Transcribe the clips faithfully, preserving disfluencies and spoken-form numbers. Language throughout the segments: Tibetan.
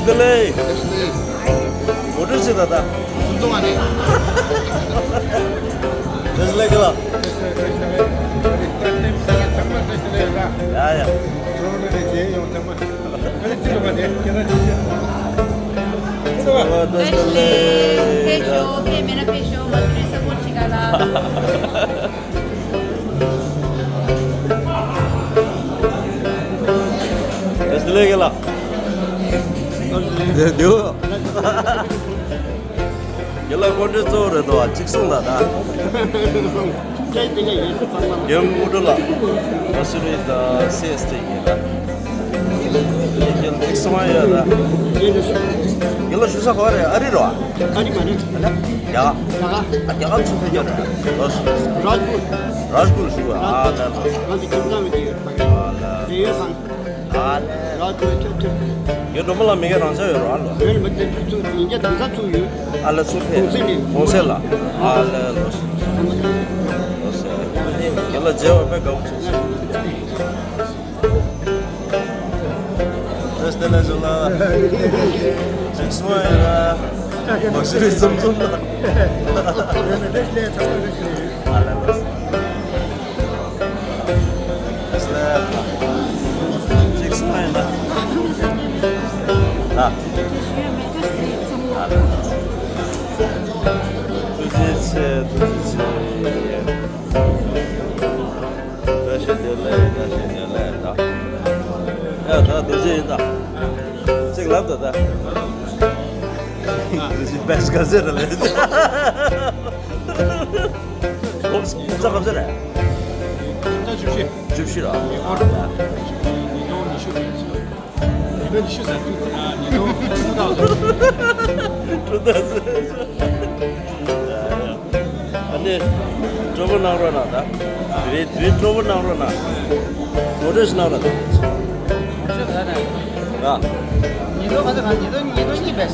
བདེ་ལེགས། ངོ་སྤྲོད་བྱེད་ད་ད། ཚོང་ཚོང་བ་རེད། བདེ་ལེགས་ལ། ཡ་ཡ། བདེ་ལེགས། ཕེབས་ཤོག་ཕེབས་མེད་ན་ཕེབས་ཤོག་མ་སུ་རི་སབ་པོར་བྱེད་ག་ལ། བདེ་ལེགས་ལ། དེ་དེའུ། རྒན་ལགས་ཁོང་ཁྲོའི་གཙོ་བོ་རེད་དོ། གཅིག་གསུང་ལ་ད། རྒན་དངོས་གྲུབ་ལགས། མ་སུ་རི་དང་སི་ཨེས་ཏི་གི་ད། རྒན་གཅིག་གསུང་བ་ཡོད་ད། རྒན་ལགས་བཞུགས་ས་ག་པར་རེད། ཨ་རི་རོ། ཨ་རི་མ་རེད། ཨ་ལ། རྒྱ་གར། རྒྱ་གར། ཨ་རྒྱ་གར་ཚུར་ཕེབས་ཀྱི་རེད། ལོས། རཱཇ་གུར། རཱཇ་གུར་བཞུགས་པ། ཨ་ལ་ལ། རང་གི་ཁྱིམ་ཚང་མི་དེ་ཡོད་པ་རེད། ཨ་ལ། དེ་ཡོད་ཚང་། ཨ་ལས། ར་ཐུ་ཐུ་ཐུ། ཡོད་འགྲོ་མོ་ལ་མི་ག་རང་ཆ་ཡོད་རོ་ཨ་ལོ། ཡོད་མི་དེ་ཐུ་ཐུ་ཡིན་གྱི་དེང་སང་ཚུགས་ཡོད། ཨ་ལ་ཚུགས་ཕེ། གུང་སེང་ནས། གུང་སེང་ལ། ཨ་ལས་ལོ། ལོ་སེ། རྒན་ལགས་མཇལ་བ་དཔེ་དགའ་པོ་བྱུང་སོང་། བཀྲ་ཤིས་བདེ་ལེགས་ཟེར་ལ། ཅིག་སོང་ཡ་ལ། མ་གཞི་རེད་ཙམ་ཙམ་ལ། ཨ་ལས་ལོ། ཅིག་སོང་ཡིན་ད། ད། ཐུགས་རྗེ་ཆེ། ཐུགས་རྗེ་ཆེ། བཀྲ་ཤིས་བདེ་ལེགས། བཀྲ་ཤིས་བདེ་ལེགས་ད། ཡ་ད་རྡོ་རྗེ་ཡིན་ད། ཅིག་ལབ་ད་ད། རྡོ་རྗེ་བེ་སི་ག་ཟེར་ལ། ཁྱིམ་ཚང་ག་ཚོད་རེད། ཁྱིམ་ཚང་བཅུ་བཞི། བཅུ་བཞི་ར། ཉིས་སྟོང་ཉི་ཤུ་རེད། ཉིས་སྟོང་ཉི་ཤུ་ཟེར་དུས་ཨ་ཉིས་སྟོང་ཁྲུན་ཏག་ཟེར། ཁྲུན་ཏག་ཟེར། ཨ་ནི་སྤྲོ་པོ་གནང་རོགས་གནང་ད། དེ་རིང་དེ་རིང་སྤྲོ་པོ་གནང་རོགས་གནང་། ངོ་སྤྲོད་ཞིག་གནང་རོགས་གནང་། ཨ། ཉིས་སྟོང་ག་ཚོད་ག་ཉིས་སྟོང་ཉིས་སྟོང་གཉིས་པས།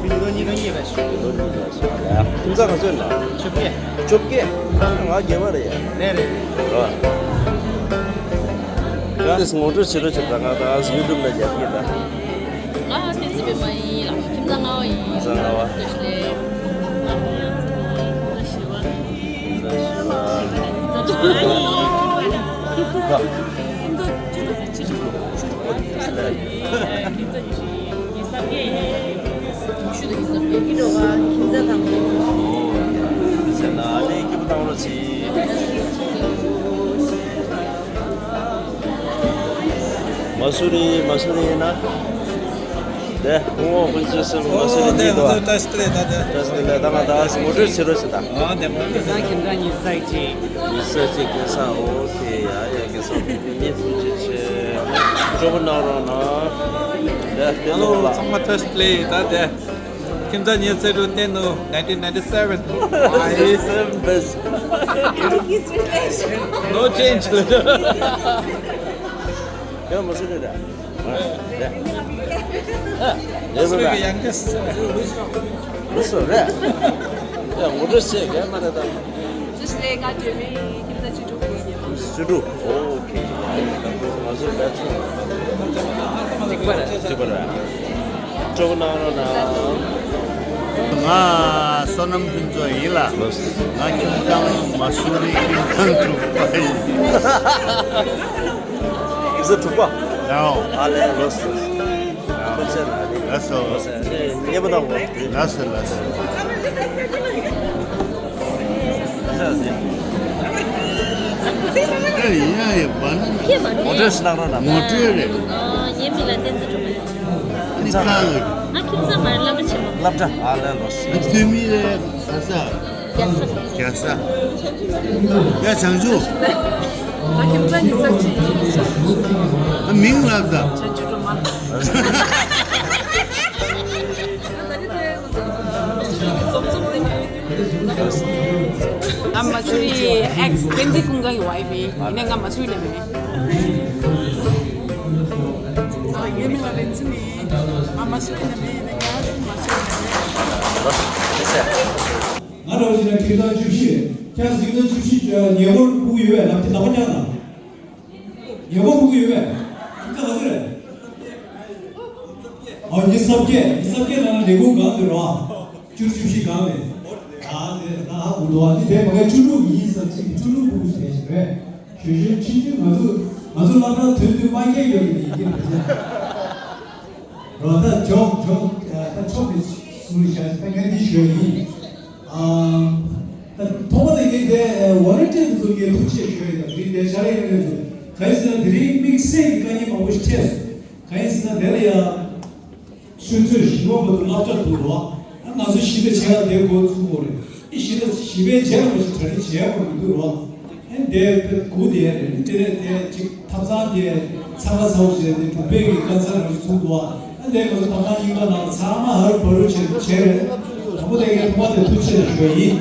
ཉིས་སྟོང་ཉིས་སྟོང་གཉིས་པས། ཉིས་སྟོང་གཉིས་པས། ཡ། ཁྱིམ་ཚང་ག་ཚོད་ན། བཅོ་བརྒྱད། བཅོ་བརྒྱད། ང་བརྒྱད་པ་རེད་ཡ། རེད་རེད། ཨ། ཡ། ངོ་སྤྲོད་བྱེད་རོགས་བྱེད་ད། ང་ད་ཡུ་ཊུབ་ལ་རྒྱབ་ཀྱི་ད། ང་བསྟན་འཛིན་པད་མ་ཡིན་ལ། ཁྱིམ་ཚང་ལྔ་པ་ཡིན། ཁྱིམ་ཚང་ལྔ་པ། བཀྲ་ཤིས་བདེ་ལེགས། བཀྲ་ཤིས་བདེ་ལེགས། ཁྱིམ་ཚང་བཅུ་དྲུག་བཅུ་དྲུག་ཁྱིམ་ཚང་བཅུ་དྲུག་ཉི་ཤུ་དང་ཉི་ཤུ་རྩ་བརྒྱད། ཁྱིམ་ཚང་དང་པོ། ཨོ། ཟེར་ན་ཨ་ནི་སྐྱིད་པོ་བཏང་རོགས་གྱིས། མ་སུ་རི། མ་སུ་རི་ཡིན་ན། དེ་སྐུ་ངོ་ཀུན་མཁྱེན་ཟེར་མ་སུ་རི་གཉིས་འདུག་བཀྲ་ཤིས་བདེ་ལེགས། ད་ད་ངོ་སྤྲོད་བྱེད་རོགས་བྱེད་ད། ཨ་དེ་མ་ཁྱིམ་ཚང་། ཁྱིམ་ཚང་ཉི་ཤུ་རྩ་གཅིག་ཉི་ཤུ་རྩ་གཅིག་ཁྱིམ་ཚང་། ཨོ་ཁེ། ཡ་ཡ། ཁྱིམ་ཚང་ཕུན་སུམ་ཚོགས་པ་བྱེད། སྤྲོ་པོ་གནང་རོགས་གནང་། དེ་དེ་ལོ་ལ། ཚང་མ་བཀྲ་ཤིས་བདེ་ལེགས། ད་དེ། ཁྱིམ་ཚང་ཉི་ཤུ་རྩ་དྲུག་བསྟན་ནོ། nineteen ninety-seven. Seven best. No change. ཡང་མ་སུ་རི་རེད། རེད། ཡང་མ་རེད། ཡང་ཀེ་སི། ལུས་སུ་རེད། ཡང་ངོ་སྤྲོད་བྱེད་གས་མ་རེད་ད། བཀྲ་ཤིས་བདེ་ལེགས། ང་སྒྲོལ་མ་ཡིན། ཁྱིམ་ཚང་བཅུ་དྲུག་ཡིན། བཅུ་དྲུག་ཨོ་ཁེ། ང་ཚོ་དཔེ་ཚོ་གཅིག་པ་རེད། གཅིག་པ་རེད། སྤྲོ་པོ་གནང་རོགས་གནང་། ང་བསོད་ནམས་ཕུན་ཚོགས་ཡིན་ལ། ལགས་སོ། ང་ཁྱིམ་ཚང་མ་སུ་རི་ཁྱིམ་ཚང་དྲུག་པ་ཡིན། ཁྱིམ་ཚང་དྲུག་པ། ཡའོ། ཨ་ལས། ལགས་སོ། ཐུགས་རྗེ་ཆེ་ལགས། ལགས་སོ། ལགས་སོ། ཨ་ནི་མཉེས་པོ་གནང་གོ། ལགས་སོ། ལགས་སོ། ཨེ་ཡ་ཡ། བ་ན་ཁྱེད་མ་ངོ་སྤྲོད་ཞིག་གནང་རོགས་གནང་། ངོ་སྤྲོད་རེད། ཨ། ངའི་མིང་ལ་བསྟན་འཛིན་སྒྲོལ་མ་ཡིན། ཁྱིམ་ཚང་། ང་ཁྱིམ་ཚང་མ་རེད། སློབ་གྲྭ་ཆེན་མོ། སློབ་གྲྭ། ཨ་ལས། ལགས་སོ། ཨ། ཐོན་མི་རེད། ག་ས། རྒྱལ་ས། རྒྱལ་ས། ཡ་བྱང་ཆུབ། ང་ཁྱིམ་ཚང་ཉི་ཤུ་རྩ་གཅིག་ཡིན། ཨ། མིང་ལབ་ད། བྱང་ཆུབ་སྒྲོལ་མ། ང་མ་སུ་རི་ཨེག་སི་བསྟན་འཛིན་ཀུན་དགའ་ཡི་ཝའི་ཕི་ཡིན། ཡིན་ནའི་ང་མ་སུ་རི་ནས་མིན། ངའི་མིང་ལ་རིན་ཆེན་ཡིན། ང་མ་སུ་རི་ནས་མིན། ཡིན་ནའི་ང་མ་སུ་རི་ནས་མིན། ང་འདྲ་བོ་ཞིག་ལ་ཁྱིམ་ཚང་བཅུ་བཞི། ཁྱེད་ཚོ་ཁྱིམ་ཚང་བཅུ་བཞི་ཉེ་འཁོར་ཕྲུ་གུ་ཡོད་པས། ནམ་རྒྱུན་ནག་པོ་རྒྱག་དང་། ཉེ་འཁོར་ཕྲུ་གུ་ཡོད་པས། ཁྱིམ་ཚང་ག་ཚོད་རེད། ཨ་ཉི་ཤུ་རྩ་བརྒྱད། ཉི་ཤུ་རྩ་བརྒྱད་ནང་ལས་ཁུངས་གང་དེ་རོ། བཅུ་བཅུ་བཞི་གང་རེད། ཨ་དེ་ད་ཧ་གོ་འདུག་ཨ་ནི་དེ་མ་ག་བཅུ་དྲུག་ཡིན་ས་ཅིག་བཅུ་དྲུག་ཕྲུ་གུ་ཟེར་ཞིག་རེད། ཞུ་ཞུ་ཆུང་ཆུང་ང་ཚོ་ང་ཚོ་སློབ་གྲྭ་ཐོན་དུས་དམའ་སྐད་ཡོད་ཀྱི་ཡིན་གྱི་རེད། རོ་ད་ཇོག་ཇོག་ད་ཆོག་གི་སུ་ཞག་ད་ངས་འདི་ཞུ་ཡིན། ཨ་ད་ཐོག་མ་དེ་གའི་དེ་ཝོ་ལན་ཊི་ཡར་ཚོ་གའི་ཐུགས་རྗེ་ཞུ་ཡིན། ད་དེ་རིང་དེ་ཤར་ཡིན་ལས་ཚོ་ག་ཡིན་ཟེར་ན་དེ་རིང་དམིགས་བསལ་གྱི་དཀའ་ངལ་མང་པོ་ཞིག་འཕྲད་སོང་། གང་ཡིན་ཟེར་ན་དེ་ལ་ཡ། ཆུ་ཚོད་བཞི་པ་བར་དུ་སློབ་གྲྭ་འདུག་རོགས། ཨ་ང་ཚོ་བཞི་པའི་ཆེད་ལ་དེ་འགོ་ཚུགས་དགོས་རེད། ཨེ་བཞི་པ་བཞི་པའི་རྗེས་ལ་མ་ཞིག་གྲ་སྒྲིག་བྱས་དགོས་ཀྱི་འདུག་རོགས། ཨེ་འདས་པའི་སྒུག་བསྡད་རེད། དེ་ནས་དེ་ཅིག་ཐབ་ཚང་དེ་ཚང་ཁ་ཚ་བོ་བྱས་ཏེ་གྲུབ་པའི་གི་དཀའ་ཚེགས་རང་ཞིག་ཚུགས་འདུག་ཨ་དེ་ང་ཚོ་ཐབ་ཚང་རྙིང་པ་ནང་ཚང་མ་ཧ་རུ་བ་རུ་བྱས་བྱས་རེད། དང་པོ་དེ་གའི་ཐོག་མ་དེ་ཐུགས་རྗེ་ཆེ་ཞུ་བ་ཡིན།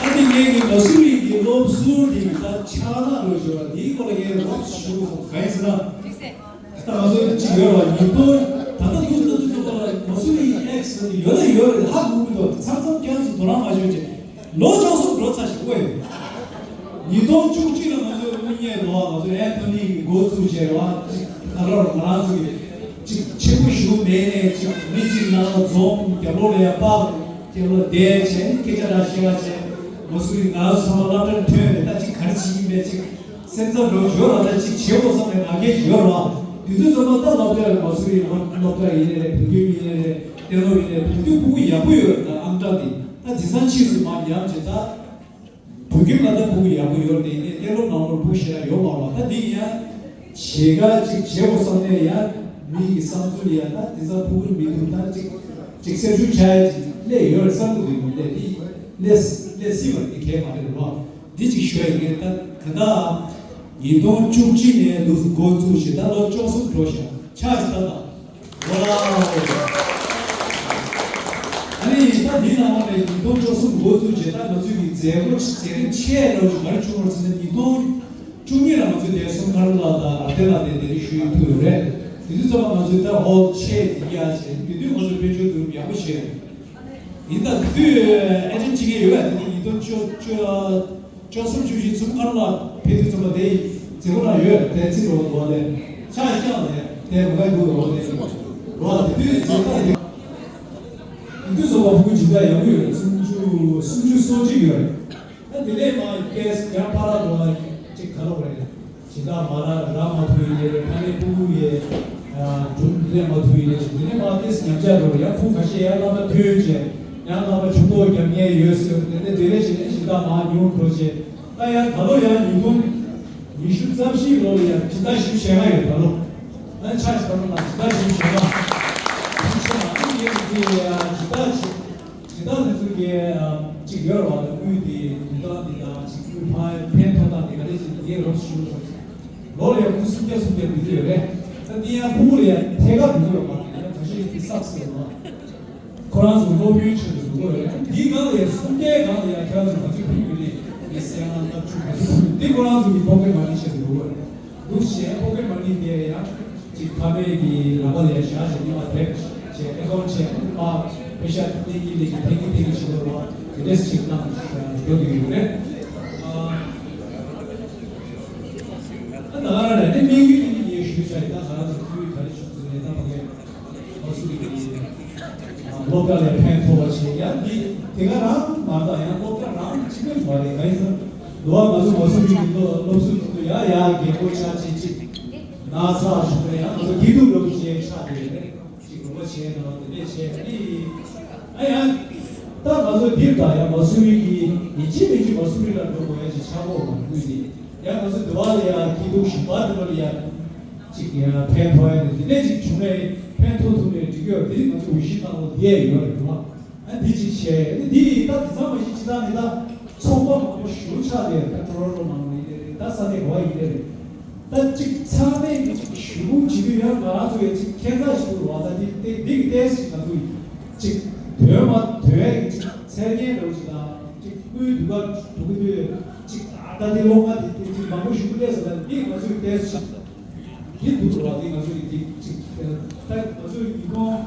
ཨ་ནི་ངེད་ཀྱི་མ་སུ་རི་གི་སློབ་ཟུར་དེ་གི་ད་ཕྱག་ལག་རོགས་ཞུ་བ་དེའི་སྐོར་ལ་ངས་རོགས་ཞུ་དགོས་སོང་། གང་ཡིན་ཟེར་ན། ད་ང་ཚོ་གཅིག་ཡོད་ར་ཉིས་སྟོང་ད་ལྟ་དུས་ད་དུས་ཚོད་པ་ལ་ང་ཚོ་ནི་ཨེག་སི་ཡོད་ན་ཡོད་རེད། ཧ་གོ་གི་འདུག་མཚམས་མཚམས་ཀྱང་ཚོ་དོ་རང་མ་ཤོད་ཅེས་ལོ་བཅུ་གསུམ་འགྲོ་ཚར་ཞིག་ཨོ་ཡོད། ཉིས་སྟོང་བཅུ་གཅིག་ལ་ང་ཚོ་དངུལ་རྙེད་ལོ་ང་ཚོ་ཨན་ཐོ་ནི་གི་འགོ་བཙུགས་བྱས་ར་ཅིག་ད་ལོར་ང་རང་ཚོ་གི་ཅིག་ཆེན་པོ་ཞུ་མེད་ནས་ཅིག་མི་གཅིག་ནང་ལ་འཛོམས་རྒྱབ་ལོགས་ལ་ཡ་པག་རྒྱབ་ལོགས་བསྡད་བྱས་ནས་སྐད་ཆ་ར་བཤད་པ་བྱས་ང་ཚོ་གི་ང་ཚོ་ཚང་མ་སློབ་གྲྭར་ཐོན་རེད། ད་ཅིག་ག་རེ་བྱེད་ཀྱིན་མེད་ཅིག་སེམས་འཚབ་འགྲོ་ཡོད་ར། ད་ཅིག་བྱེད་དགོས་བསམ་པའི་ང་རྒྱལ་ཡོད་ར། དུས་ཚོད་ཙམ་པ་ད་སློབ་གྲྭ་མ་སུ་རི་སློབ་གྲྭ་ཡིན་ནའི་རེད། བོད་ཁྱིམ་ཡིན་ནའི་རེད། གཏན་སློབ་ཡིན་ནའི་རེད། བོད་ཁྱིམ་ཕྲུ་གུ་ཡག་པོ་ཡོད་རེད། ད་ཨང་གྲངས་དེ་ད་དེང་སང་ཕྱིས་སུ་མར་ཉམས་བྱས་ད་བོད་ཁྱིམ་ལ་ད་ཕྲུ་གུ་ཡག་པོ་ཡོད་རེད། ཡིན་ནའི་གཏན་སློབ་ནང་ལོགས་ཕྲུ་གུ་ཞེ་དྲག་ཡོད་མ་རེད་བ། ད་འདི་ཡིན་ཡང་བྱེད་ག་ཅིག་བྱེད་དགོས་བསམ་ནའི་ཡང་མི་ཡི་བསམ་ཚུལ་ཡང་ད་དེང་སང་ཕྲུ་གུ་མི་འདུག་ད་ཅིག་ཅིག་སེམས་ཤུགས་ཆག་ཡ་ཅིག་སླེབས་ཡོད་རེད་བསམ་གི་འདུག་མི་སླེབས་དེ་སླེབས་སླེབས་སྲིད་པ་དེ་གལ་མ་རེད་བ། འདི་ཅིག་ཞུ་ཡ་ཡིན། ད་ག་ད་ཉིས་སྟོང་བཅུ་གཅིག་ནས་འདུག་འགོ་བཙུགས་བྱས་ད་ལོ་བཅུ་གསུམ་འགྲོ་བཞག་ཕྱག་ཅིག་བཏང་དང་། ཝའོ། ཨ་ནི་ད་འདི་ནང་ལ་ནས་ཉིས་སྟོང་བཅུ་གསུམ་འགོ་བཙུགས་བྱས་ད་ང་ཚོའི་གི་མཛད་སྒོ་མཛད་རིམ་ཆེ་རུ་མར་བྱུང་བར་ཟེར་ན་ཉིས་སྟོང་བཅུ་གཉིས་ལ་ང་ཚོའི་དེ་སུམ་མཁར་ལ་དང་ཨ་ཏེ་ལ་དེ་དེ་རིང་ཞུ་ཡི་ཐུག་ཡོད་རེད། དེ་དུས་ཚོད་ལ་ང་ཚོའི་ད་ཧོལ་ཆེ་དེ་རྒྱ་ཆེ་དེ་དུས་ང་ཚོ་དཔལ་འབྱོར་དུ་ཡག་པོ་བྱས་ཡིན། ད་དེ་དུས་ཨེ་ཅན་གཅིག་ཡོད་ཡ། དེ་དུས་ཉིས་སྟོང་བཅུ་བཅུ་བཅུ་གསུམ་བཅུ་བཞི་སུམ་མཁར་ལ་ཕེབས་དུས་ཚོད་ལ་དེ་མཛད་སྒོ་ལ་ཡོད་དེ་ཚིག་རོ་དོ་དེ་ཆ་ཤང་དེ་དེ་མ་ག་དུ་རོ་དེ་རོ་དེ་དུས་མཛད་སྒོ་དེ་དུས་ཚོད་ལ་ཕྲུ་གུ་ཇི་ལྟར་ཡག་པོ་ཡོད་སུམ་ཅུ་སུམ་ཅུ་སོ་གཅིག་ཡོད། ད་དེ་ལས་མ་ཀེས་ཡང་པ་ར་དོ་ལ་ཅིག་ག་ལོག་རེད། ཇི་ལྟར་མ་ར་ར་མ་ཐུ་ཡི་ལས་རེད། ཕ་ནི་ཕྲུ་གུ་ཡི་སྒྲུང་ལས་མ་ཐུ་ཡི་ལས་ཞིག་དེ་ནས་མ་ཏེས་ཉམས་ཆག་འགྲོ་ཡང་ཁུ་ཁ་ཤས་ཡང་ལ་མ་ཐོན་བྱས་ཡང་ལ་མ་ཆུ་ཏོག་རྒྱབ་ངེས་ཡོད་ཟེར། དེ་ནས་དེ་རེ་ཞིག་ནས་ཇི་ལྟར་མ་ཉུང་འགྲོ་བྱས་ད་ཡང་ད་ལོ་ཡང་ཉིས་སྟོང་ཉི་ཤུ་རྩ་བཞི་ལོ་ལ་ཡང་ཇི་ལྟར་ཞིབ་བཤད་ང་ཡོད། ད་ལོ་ད་ཆ་ཞིག་ད་ལོ་ན་ཇི་ལྟར་ཞིབ་བཤད་ང་ཞིབ་བཤད་ང་ཡིན་ཡིན་ཡིན་ཡང་ཇི་ལྟར་ཞིབ། ཇི་ལྟར་དེ་ཚོ་གི་ཅིག་ཡོད་རེད་བ། དངུལ་དེ་དུས་ཐོག་འདི་དང་ཅིག་དངུལ་ཕ་ཕན་ཐོགས་སྟངས་དེ་ག་རེ་ཅིག་དེ་རོགས་ཞུ་རོགས། ལོ་ལ་ཡང་ཁུ་སུམ་བརྒྱ་སུམ་བརྒྱ་འདི་ཚོ་ཡོད་རེད། ད་འདི་ཡང་ཕྲུ་གུ་ལ་ཡང་ཐད་ཀར་འདི་ཚོ་ཡོད་མ་རེད། ཡང་ག་ཤེད་ཀྱི་བསགས་ཟེར་བ། ཁོ་རང་ཚོ་སློབ་ཡོན་ཆེད་དུ་འདུག་གོ་རེད། འདིའི་སྒང་ལ་ཡང་སུམ་བརྒྱའི་སྒང་ལ་ཡང་ཁྱེད་རང་ཚོ་ག་ཚོད་ཕུལ་གི་རེད། ཡང་སེ་ཡང་ལྔ་བཅུ་ག་ཚོད་ཕུལ་འདི་ཁོ་རང་ཚོ་གི་ཕོ་ཁེ་མ་ནི་ཆེད་དུ་འདུག་གོ་རེད། འདུག་བྱས་ཕོ་ཁེ་མ་ནི་དེ་ཡང་ཅིག་ཕ་མའི་གི་ལག་པ་ལ་ཡང་བཞག་བྱས་ཉི་མ་དེབ་བྱས་ཨེ་ཀོན་བྱས་མ་པེ་ཤ་ཏེ་གི་ལེ་གི་ཏེ་གི་ཏེ་གི་ཞིག་ལོ་བ་དེ་འདྲས་ཅིག་གནང་འགྲོ་གི་ཡོད་རེད། ཨ་ད་ག་རང་ལས་ནི་དམིགས་ཡུལ་དེ་ནི་ངས་ཞུས་བྱས་ད་ག་རང་ཚོ་ཁུལ་ག་རེ་བྱུང་ཚུལ་ལས་ད་ཕ་གི་ང་ཚོ་གི་སློབ་གྲྭ་ལ་ཕན་ཐོགས་པ་བྱས་ཡང་འདི་དེ་ག་རང་མ་གཏོགས་ཡང་སློབ་གྲྭ་རང་གཅིག་པུ་མ་རེད། ག་ཡིན་ཟེར་ན་འདུག་བ་ང་ཚོ་མ་སུ་རི་གི་སློབ་སློབ་ཟུར་དེ་ཚོ་ཡ་ཡ་རྒན་པོ་ཆགས་ཆེ་གཅིག་ན་ཚ་བྱུང་ནས་ཡང་ང་ཚོ་སྐྱིད་སྡུག་འགྲོ་གི་བྱས་ཆགས་བསྡད་ཡོད་རེད། གཅིག་རོགས་པ་བྱས་ན་དེ་འདྲས་བྱས་ནི་ཨ་ཡང་ད་ང་ཚོ་འདིར་ད་ཡང་མ་སུ་རི་གི་ཡིན་གཅིག་མིན་གཅིག་མ་སུ་རི་ལ་འགྲོ་དགོས་ཡ་ཅིག་ཆགས་གོ་བ་དུས་ནི་ཡང་ང་ཚོ་འདི་བ་ལ་ཡ་སྐྱིད་སྡུག་ཞིག་པ་འདི་བ་ལ་ཡ། ཅིག་ཡང་ཕན་ཐོགས་ཡ་དེ་འདྲས་ཅིག་བྱུང་ནས་ཕན་ཐོགས་ཐུབ་ནས་འགྲིག་གི་ཡོད་རེད། དེ་རིང་ང་ཚོ་འོས་གཞི་བཏང་ལོ་བསྡད་ཡོད་རེད་བ། ཨ་འདི་ཅིག་བྱས་ཨ་འདི་ཡིན་ད་དེ་ཚང་མ་ཞིག་ཅི་ད་ནི་ད་ཚོགས་པ་མང་པོ་ཞུ་ཆགས་ཏེ་ད་ཀྲོ་རོ་རོ་མང་པོ་ཡིན་རེད། ད་ས་གནས་ག་བ་ཡིན་རེད། ད་ཅིག་ཚང་མས་ཀྱི་ཅིག་ཞུ་སྒོ་བྱེད་དུས་ཡང་ང་རང་ཚོ་ཡང་ཅིག་ཁྱད་མཚར་ཞིག་འདུག་བ། ད་འདི་འདི་འདི་གི་ཏོག་ཙམ་ཅིག་ང་ཚོ་ཡིན་ཅིག་དོན་མ་དོན་ཡ་གི་ཅིག་མཚན་སྙན་འདྲ་བོ་ཅིག་དང་ཅིག་དངུལ་སྡུག་ག་སྡུག་གི་དུས་ཅིག་ད་ད་འདི་སློང་ང་འདི་འདི་ཅིག་མང་པོ་ཞུ་གི་སླེབས་སོང་། ད་འདི་ང་ཚོ་ཡི་ཏོག་ཙམ་ཅིག་འདི་འདུག་རོགས། འདི་ང་ཚོ་གི་འདི་ཅིག་ད་ང་ཚོ་ཡི་ཉིས་སྟོང་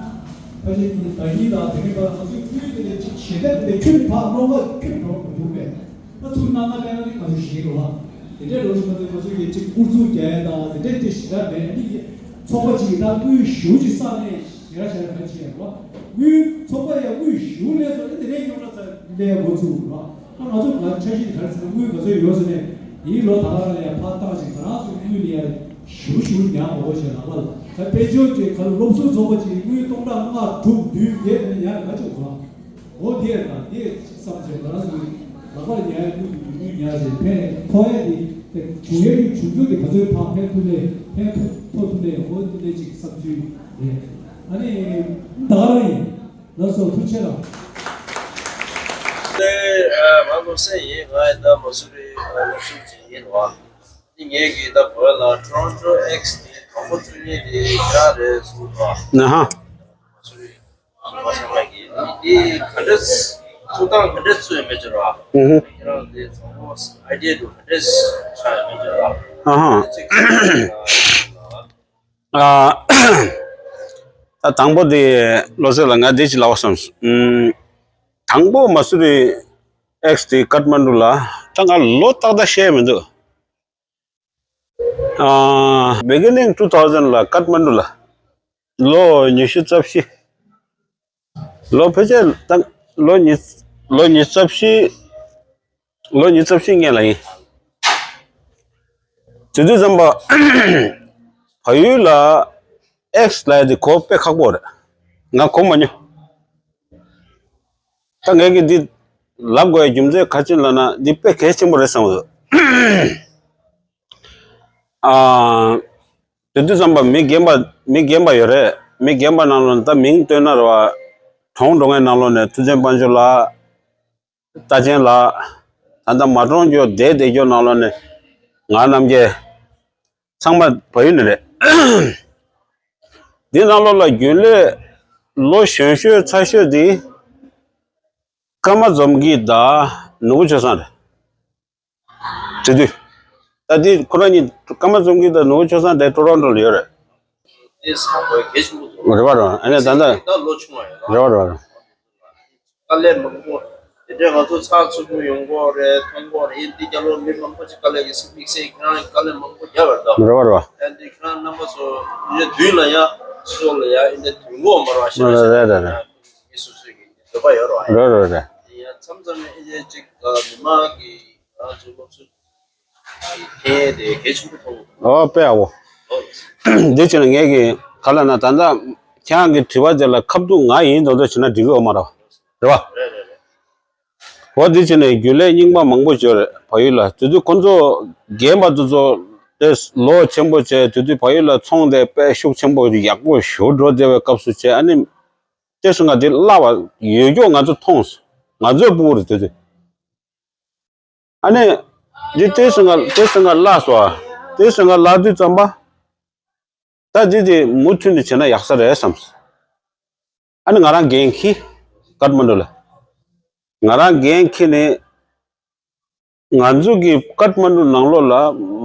ཕལ་ཆེར་ཉིས་ཟླ་གཉིས་དང་དེ་རིང་བར་ང་ཚོའི་དངུལ་དེ་ལས་ཅིག་ཞེ་དྲག་དེ་ལས་ཁྱོན་ནས་ཕར་སློང་ག་ཁྱོན་འགྲོ་མི་འདུག་པས། ད་ཚུར་གནང་ན་གནང་ན་ནི་ང་ཚོ་ཞིག་རོགས། དེ་འདྲའི་རོགས་ཞུ་ང་ཚོ་ང་ཚོ་ཡི་ཅིག་ཨུ་ཚུགས་རྒྱག་ཡ་དང་དེ་འདྲའི་ཅིག་ཞེ་དྲག་མེད། ནི་ཡི་ ཚོགས་པ་གཅིག་གིས་ད་དངུལ་ཞེ་པོ་ཅིག་བསགས་ནས་ཞེ་དྲག་ཞེ་དྲག་ག་རེ་བྱས་ཡོད་རེད་པ། དངུལ་ཚོགས་པ་ཡང་དངུལ་ཞེ་པོ་ལེན་སོང་ན་དེ་ནས་རྙོག་དྲ་ཚ་ལས་འགོ་ཚུགས་རེད་པ། ཨ་ང་ཚོ་ག་འཆར་གཞི་དེ་ག་རེ་ཟེར་ན་དངུལ་ག་ཚོད་ཡོད་ཟེར་ནས་དེའི་ལོ་ད་ག་རང་ལ་ཡང་ཕར་བཏང་ཞིང་ད་རང་ཚོ་དངུལ་ལ་ཡང་ཞེ་པོ་ཞེ་པོ་ཉར་དགོས་ཞེས་ལབ་པ་ལ། ད་དཔལ་འབྱོར་གྱི་ག་ལ་སློབ་གསོ་ཚོགས་པ་གཅིག་དངུལ་སྟོང་ཕྲག་ལྔ་དྲུག་བདུན་བརྒྱད་དེ་ནས་ཉར་ནས་ག་ཅུང་གོ། འོ་དེ་ཡང་དང་དེ་བསམ་བྱས་ང་རང་ཚོའི་ལག་པར་ཉར་ཡ་དངུལ་དེ་ཉུང་ཉུང་ཉར་བྱས་ཕན་ཐོགས་ཡ་དེ་དེ་བྱུང་ཡ་གི་བྱུང་རྒྱུ་དེ་ག་ཚོད་ཕར་ཕན་ཐོགས་ལས་ཕན་ཐོགས་ཐུབ་ལས་འོ་དེ་འདྲ་ཅིག་བསམ་ཚུལ་རེད། ཨ་ནི་ད་ག་རང་ཡིན། ལགས་སོ་ཐུགས་རྗེ་ཆེ་ལགས། ཨ་ང་ལོ་སེ་ཡིན། ང་ཡི་ད་མ་སུ་རི་ཨ་ལོ་སུ་ཅིག་ཡིན་བ། འདི་ངེད་ཀྱི་ད་བོད་ལ་Toronto X དེ་དང་པོ་བཙུགས་མཁན་དེ་ཁྱེད་རང་རེད་གསུངས་སོང་། ན་ཧ། མ་སུ་རི་ཨ་ཚང་མ་གི་འདི་ག་འདྲས་བཙུགས་སྟངས་ག་འདྲས་བཙུགས་ཡོད་མེད་ཅིག་ར། ཨུ་ཧུ། ཁྱེད་རང་འདི་ཚང་མ་idea དུ་ག་འདྲས་ཆགས་ཡོད་མེད་ཅིག་ར། ཨ་ཧ། ཅིག་ཨ། ད་དང་པོ་དེ་བློ་གསལ་ལ་ང་འདི་ཅིག་ལབ་བསམ་སོང་། ཨུམ། དང་པོ་མ་སུ་རི་X དེ་ཀཏ་མན་ཌུ་ལ་ད་ང་ལོ་ཏག་ཏག་ཤེས་མི་འདུག་ཨ། Beginning two thousand ལ་ཀཏ་མན་ཌུ་ལ་ལོ་ཉི་ཤུ་རྩ་བཞི། ལོ་ཕལ་ཆེར་ད་ལོ་ཉི་ལོ་ཉི་ཤུ་རྩ་བཞི། ལོ་ཉི་ཤུ་རྩ་བཞི་སྔོན་ལ་ཡིན། དེ་དུས་ཙམ་པ་བལ་ཡུལ་ལ་X ལབ་ཡ་དེ་གོ་དཔེ་ཁག་པོ་རེད། ང་གོ་མ་མྱོང་། ད་ངས་ཀྱི་འདི་ལབ་དགོས་ཡ་རྒྱུ་མཚན་ག་ཅི་ལབ་ན་འདི་དཔེ་གལ་ཆེན་པོ་རེད་བསམ་གི་འདུག་ཨ། དེ་དུས་ཙམ་པ་མི་རྒན་པ་མི་རྒན་པ་ཡོད་རེད། མི་རྒན་པ་ནང་ལོགས་ནས་ད་མིང་བཏོན་ན་རེད་བ། གྲོངས་འགྲོ་མཁན་ནང་ལོགས་ནས་ཐུབ་བསྟན་དཔལ་འབྱོར་ལགས། རྟ་ཆེན་ལགས། ད་ལྟ་མ་གྲོངས་རྒྱུ་བསྡད་བསྡད་རྒྱུ་ནང་ལོགས་ནས་ང་རྣམ་རྒྱལ། ཚང་མ་བལ་ཡུལ་ནས་རེད། འདི་ནང་ལོགས་ལ་རྒྱུན་ལས་ལོ་གཞོན་ཤོས་ཚ་ཤོས་འདི་ཀརྨ་འཛོམས་སྐྱིད་དང་ནོར་བུ་ཆོས་བཟང་རེད། དེ་དུས། ད་འདི་ཁོ་རང་གཉིས་ཀརྨ་འཛོམས་སྐྱིད་དང་ནོར་བུ་ཆོས་བཟང་དེ་ཊོ་རོན་ཊོ་ལ་ཡོད་རེད། དེ་ས་གོ་གལ་ཆེན་པོ་འདུག་རེད་བ་རེད་བ། ཨ་ནི་ད་ལྟ། ད་ལོ་ཆུང་བ་ཡོད་རེད་བ་རེད་བ་རེད་བ། དཀའ་ལས་མང་པོ། དེ་འདྲའི་ང་ཚོ་ཚགས་ཚུད་པོ་ཡོང་གི་རེད་མཐོང་གི་རེད། ཡིན་དེ་རྒྱ་ལོ་མི་མང་པོ་ཅིག་དཀའ་ལས་ཀྱི་སེམས་དམིགས་བསལ་ཁྱེད་རང་དཀའ་ལས་མང་པོ་བརྒྱབ་པ་རེད་ད། རེད་བ་རེད་བ། ཨ་འདི་ཁྱེད་རང་རྣམ་པ་ཚོ་ཨིན་ཇི་མདུན་ལ་ཡ་སོ་ལ་ཡ་ཨིན་ཇི་དུས་འགོ་མ་རེད་བ་ཤེས་རེད་རེད་རེད། མི་སོ་སོའི་གི་འདོད་པ་ཡོད་རེད་བ། རེད་རེད་རེད། ཡ་མཚམས་མཚམས་ཨིན་ཇི་ཅིག་མི་མང་གི་ང་ཚོ་སློབ་གསོ། ཨོ་དཔེ་ཡག་པོ། འདི་བྱས་ན་ངས་ཀྱི་ག་ལ་ན་ད་ལྟ་ཁྱེད་རང་གི་དྲི་བ་དེ་ལ་ཁ་ཐུག་ང་ཡིན་མདོག་མདོག་བྱས་ན་འགྲིག་གི་ཡོད་མ་རེད། རེད་བ། འོ་འདི་བྱས་ནས་རྒྱུན་ལས་རྙིང་པ་མང་པོ་ཡོད་རེད་བལ་ཡུལ་ལ། དེ་དུས་ཁོ་ཚོ་རྒན་པ་དེ་ཚོ་དེ་ལོ་ཆེན་པོ་བྱས་དེ་དུས་བལ་ཡུལ་ལ་ཚོང་དེ་དཔེ་ཤུགས་ཆེན་པོ་ཡག་པོ་ཞེ་པོ་འགྲོ་བསྡད་པའི་སྐབས་སུ་བྱས། ཨ་ནི་དེ་སུ་ང་དེ་བརླག་པ་ཡོད་རྒྱུ་ང་ཚོ་མཐོང་སོང་། ང་ཚོའི་སྤུ་གུ་རེད་དེ་དུས། ཨ་ནི། འདི་ཏོག་ཙམ་ང་ཏོག་ཙམ་ང་བརླག་སོང་ཨ། ཏོག་ཙམ་ང་བརླག་དུས་ཙམ་པ། ད་འདི་དེ་མུ་མཐུད་ནས་བྱས་ན་ཡག་ས་རེད་བསམ། ཨ་ནི་ང་རང་འགན་འཁྱེར། ཀཏ་མན་ཌུ་ལ། ང་རང་འགན་འཁྱེར་ནས། ང་ཚོ་གི་ཀཏ་མན་ཌུ་ནང་ལོགས་ལ་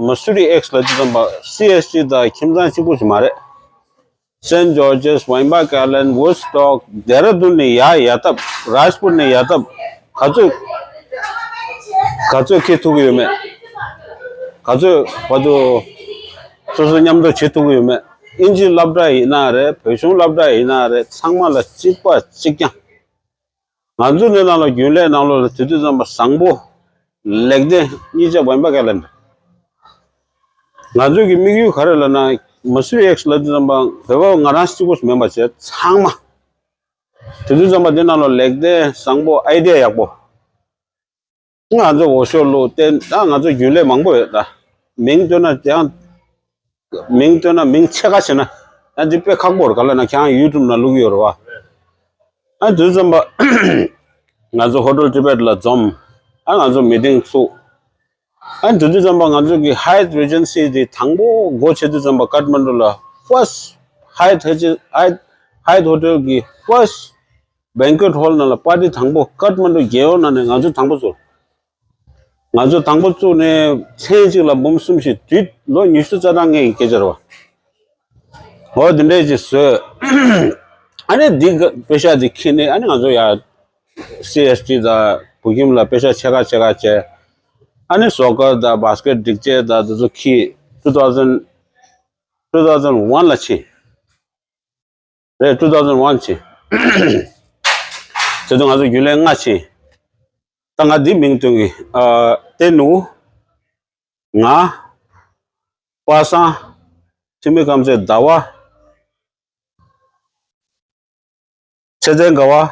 མ་སུ་རི་ཨེགས་ལ་དུས་ཙམ་པ་སི་ཨེས་ཊི་དང་ཁྱིམ་ཚང་གཅིག་པུ་ཞིག་མ་རེད། སེན་ཇོར་ཇེས། ཝིན་པརག་ཨའི་ལེན། ཝུཌ་སི་ཊོག་ཌེ་ར་ལྡུན་ནས་ཡར་ཡར་ཐབས། རཱཇ་པུར་ནས་ཡར་ཐབས། ག་ཚོད་ག་ཚོད་འཁྱེར་ཐུབ་ཀྱི་ཡོད་མེད། ག་ཚོད་བར་དུ་སོ་སོ་མཉམ་དུ་བྱེད་ཐུབ་ཀྱི་ཡོད་མེད། ཨིན་ཇི་སློབ་གྲྭ་ཡིན་ན་རེད། བོད་གཞུང་སློབ་གྲྭ་ཡིན་ན་རེད། ཚང་མ་ལ་གཅིག་པ་གཅིག་རྐྱང་། ང་ཚོ་འདི་ནང་ལ་རྒྱུན་ལས་ནང་ལོགས་ལ་དེ་དུས་ཙམ་པ་བཟང་པོ་ལེགས་ལྡན་གཉིས་ཆ་ཝིན་པརག་ཨའི་ལེན། ང་ཚོ་གི་དམིགས་ཡུལ་ག་རེ་ལབ་ན། མ་སུ་རི་ཨེགས་ལ་དུས་ཙམ་པ་བོད་པ་ང་རང་གཅིག་པོ་ཞིག་མིན་པ་བྱས་ཚང་མ། དེ་དུས་ཙམ་པ་འདི་ནང་ལ་ལེགས་ལྡན་བཟང་པོ་ཨའི་ཌི་ཡ་ཡག་པོ། ང་ཚོ་འོས་ཤོག་བླུགས་ཏེ་ད་ང་ཚོ་རྒྱུན་ལས་མང་པོ་ཡོད་ད། མིང་བཏོན་ན་ཡང་། མིང་བཏོན་ན་མིང་ཕྱེད་ཀ་བྱས་ན་ཡང་འདི་དཔེ་ཁག་པོ་རེད། ག་ལབ་ན་ཁྱེད་རང་ཡུ་ཊུབ་ནང་བླུག་གི་ཡོད་རེད་བ། ཨ་དུས་ཙམ་པ་ང་ཚོ་ཧོ་ཊེལ་ཊི་བེཊ་ལ་འཛོམས། ཨ་ང་ཚོ་མི་ཊིང་ཚུགས། ཨ་དེ་དུས་ཙམ་པ་ང་ཚོ་གི་ཧ་ཡཊ་རི་ཇེན་སི་དེ་དང་པོ་སྒོ་ཕྱེ་དུས་ཙམ་པ་ཀཏ་མན་ཌུ་ལ་ཧྥ་སི་ཊི་ཧ་ཡཊ་ཧ་ཡཊ་ཧ་ཡཊ་ཧོ་ཊེལ་གི་ཧྥ་སི་ཊི་བེང་ཀུ་ཝེཊ་ཧོལ་ནང་ལ་པར་ཊི་དང་པོ་ཀཏ་མན་ཌུ་རྒྱལ་ཡོངས་ནང་ནས་ང་ཚོ་དང་པོ་བཙུགས། ང་ཚོ་དང་པོ་བཙུགས་ནས་མཚན་གཅིག་ལ་འབུམ་གསུམ་བཞི་བསྡུས་ལོ་ཉི་ཤུ་རྩ་གྲངས་ལྔའི་སྐད་ཆ་རེད་བ། འོ་དེ་འདྲས་ཅིག་བཟོས། ཨ་ནི་འདི་ག་པེ་ཤ་འདི་ཁྱེར་ནས་ཨ་ནི་ང་ཚོ་ཡ་སི་ཨེས་ཊི་དང་བོད་ཁྱིམ་ལ་པེ་ཤ་ཕྱེད་ཀ་ཕྱེད་ཀ་བྱས། ཨ་ནི་ཟོག་དཀར་དང་བཱ་སི་ཀེཊ་སྒྲིག་ཆས་དང་དེ་ཚོ་ཁྱེར། ཊུ་ཐའུ་ཟེན་ two thousand one ལ་ཕྱིན། རེད། two thousand one ཕྱིན། དེ་དུས་ང་ཚོ་རྒྱུན་ལས་ལྔ་ཕྱིན། ད་ང་འདི་མིང་སྟོན་གི། ཨ། ཏེ་ནུ། ང་། པ་སངས། འཐུས་མི་ཀམ་ཚེ་ཟླ་བ། ཚེ་བརྟན་དགའ་བ།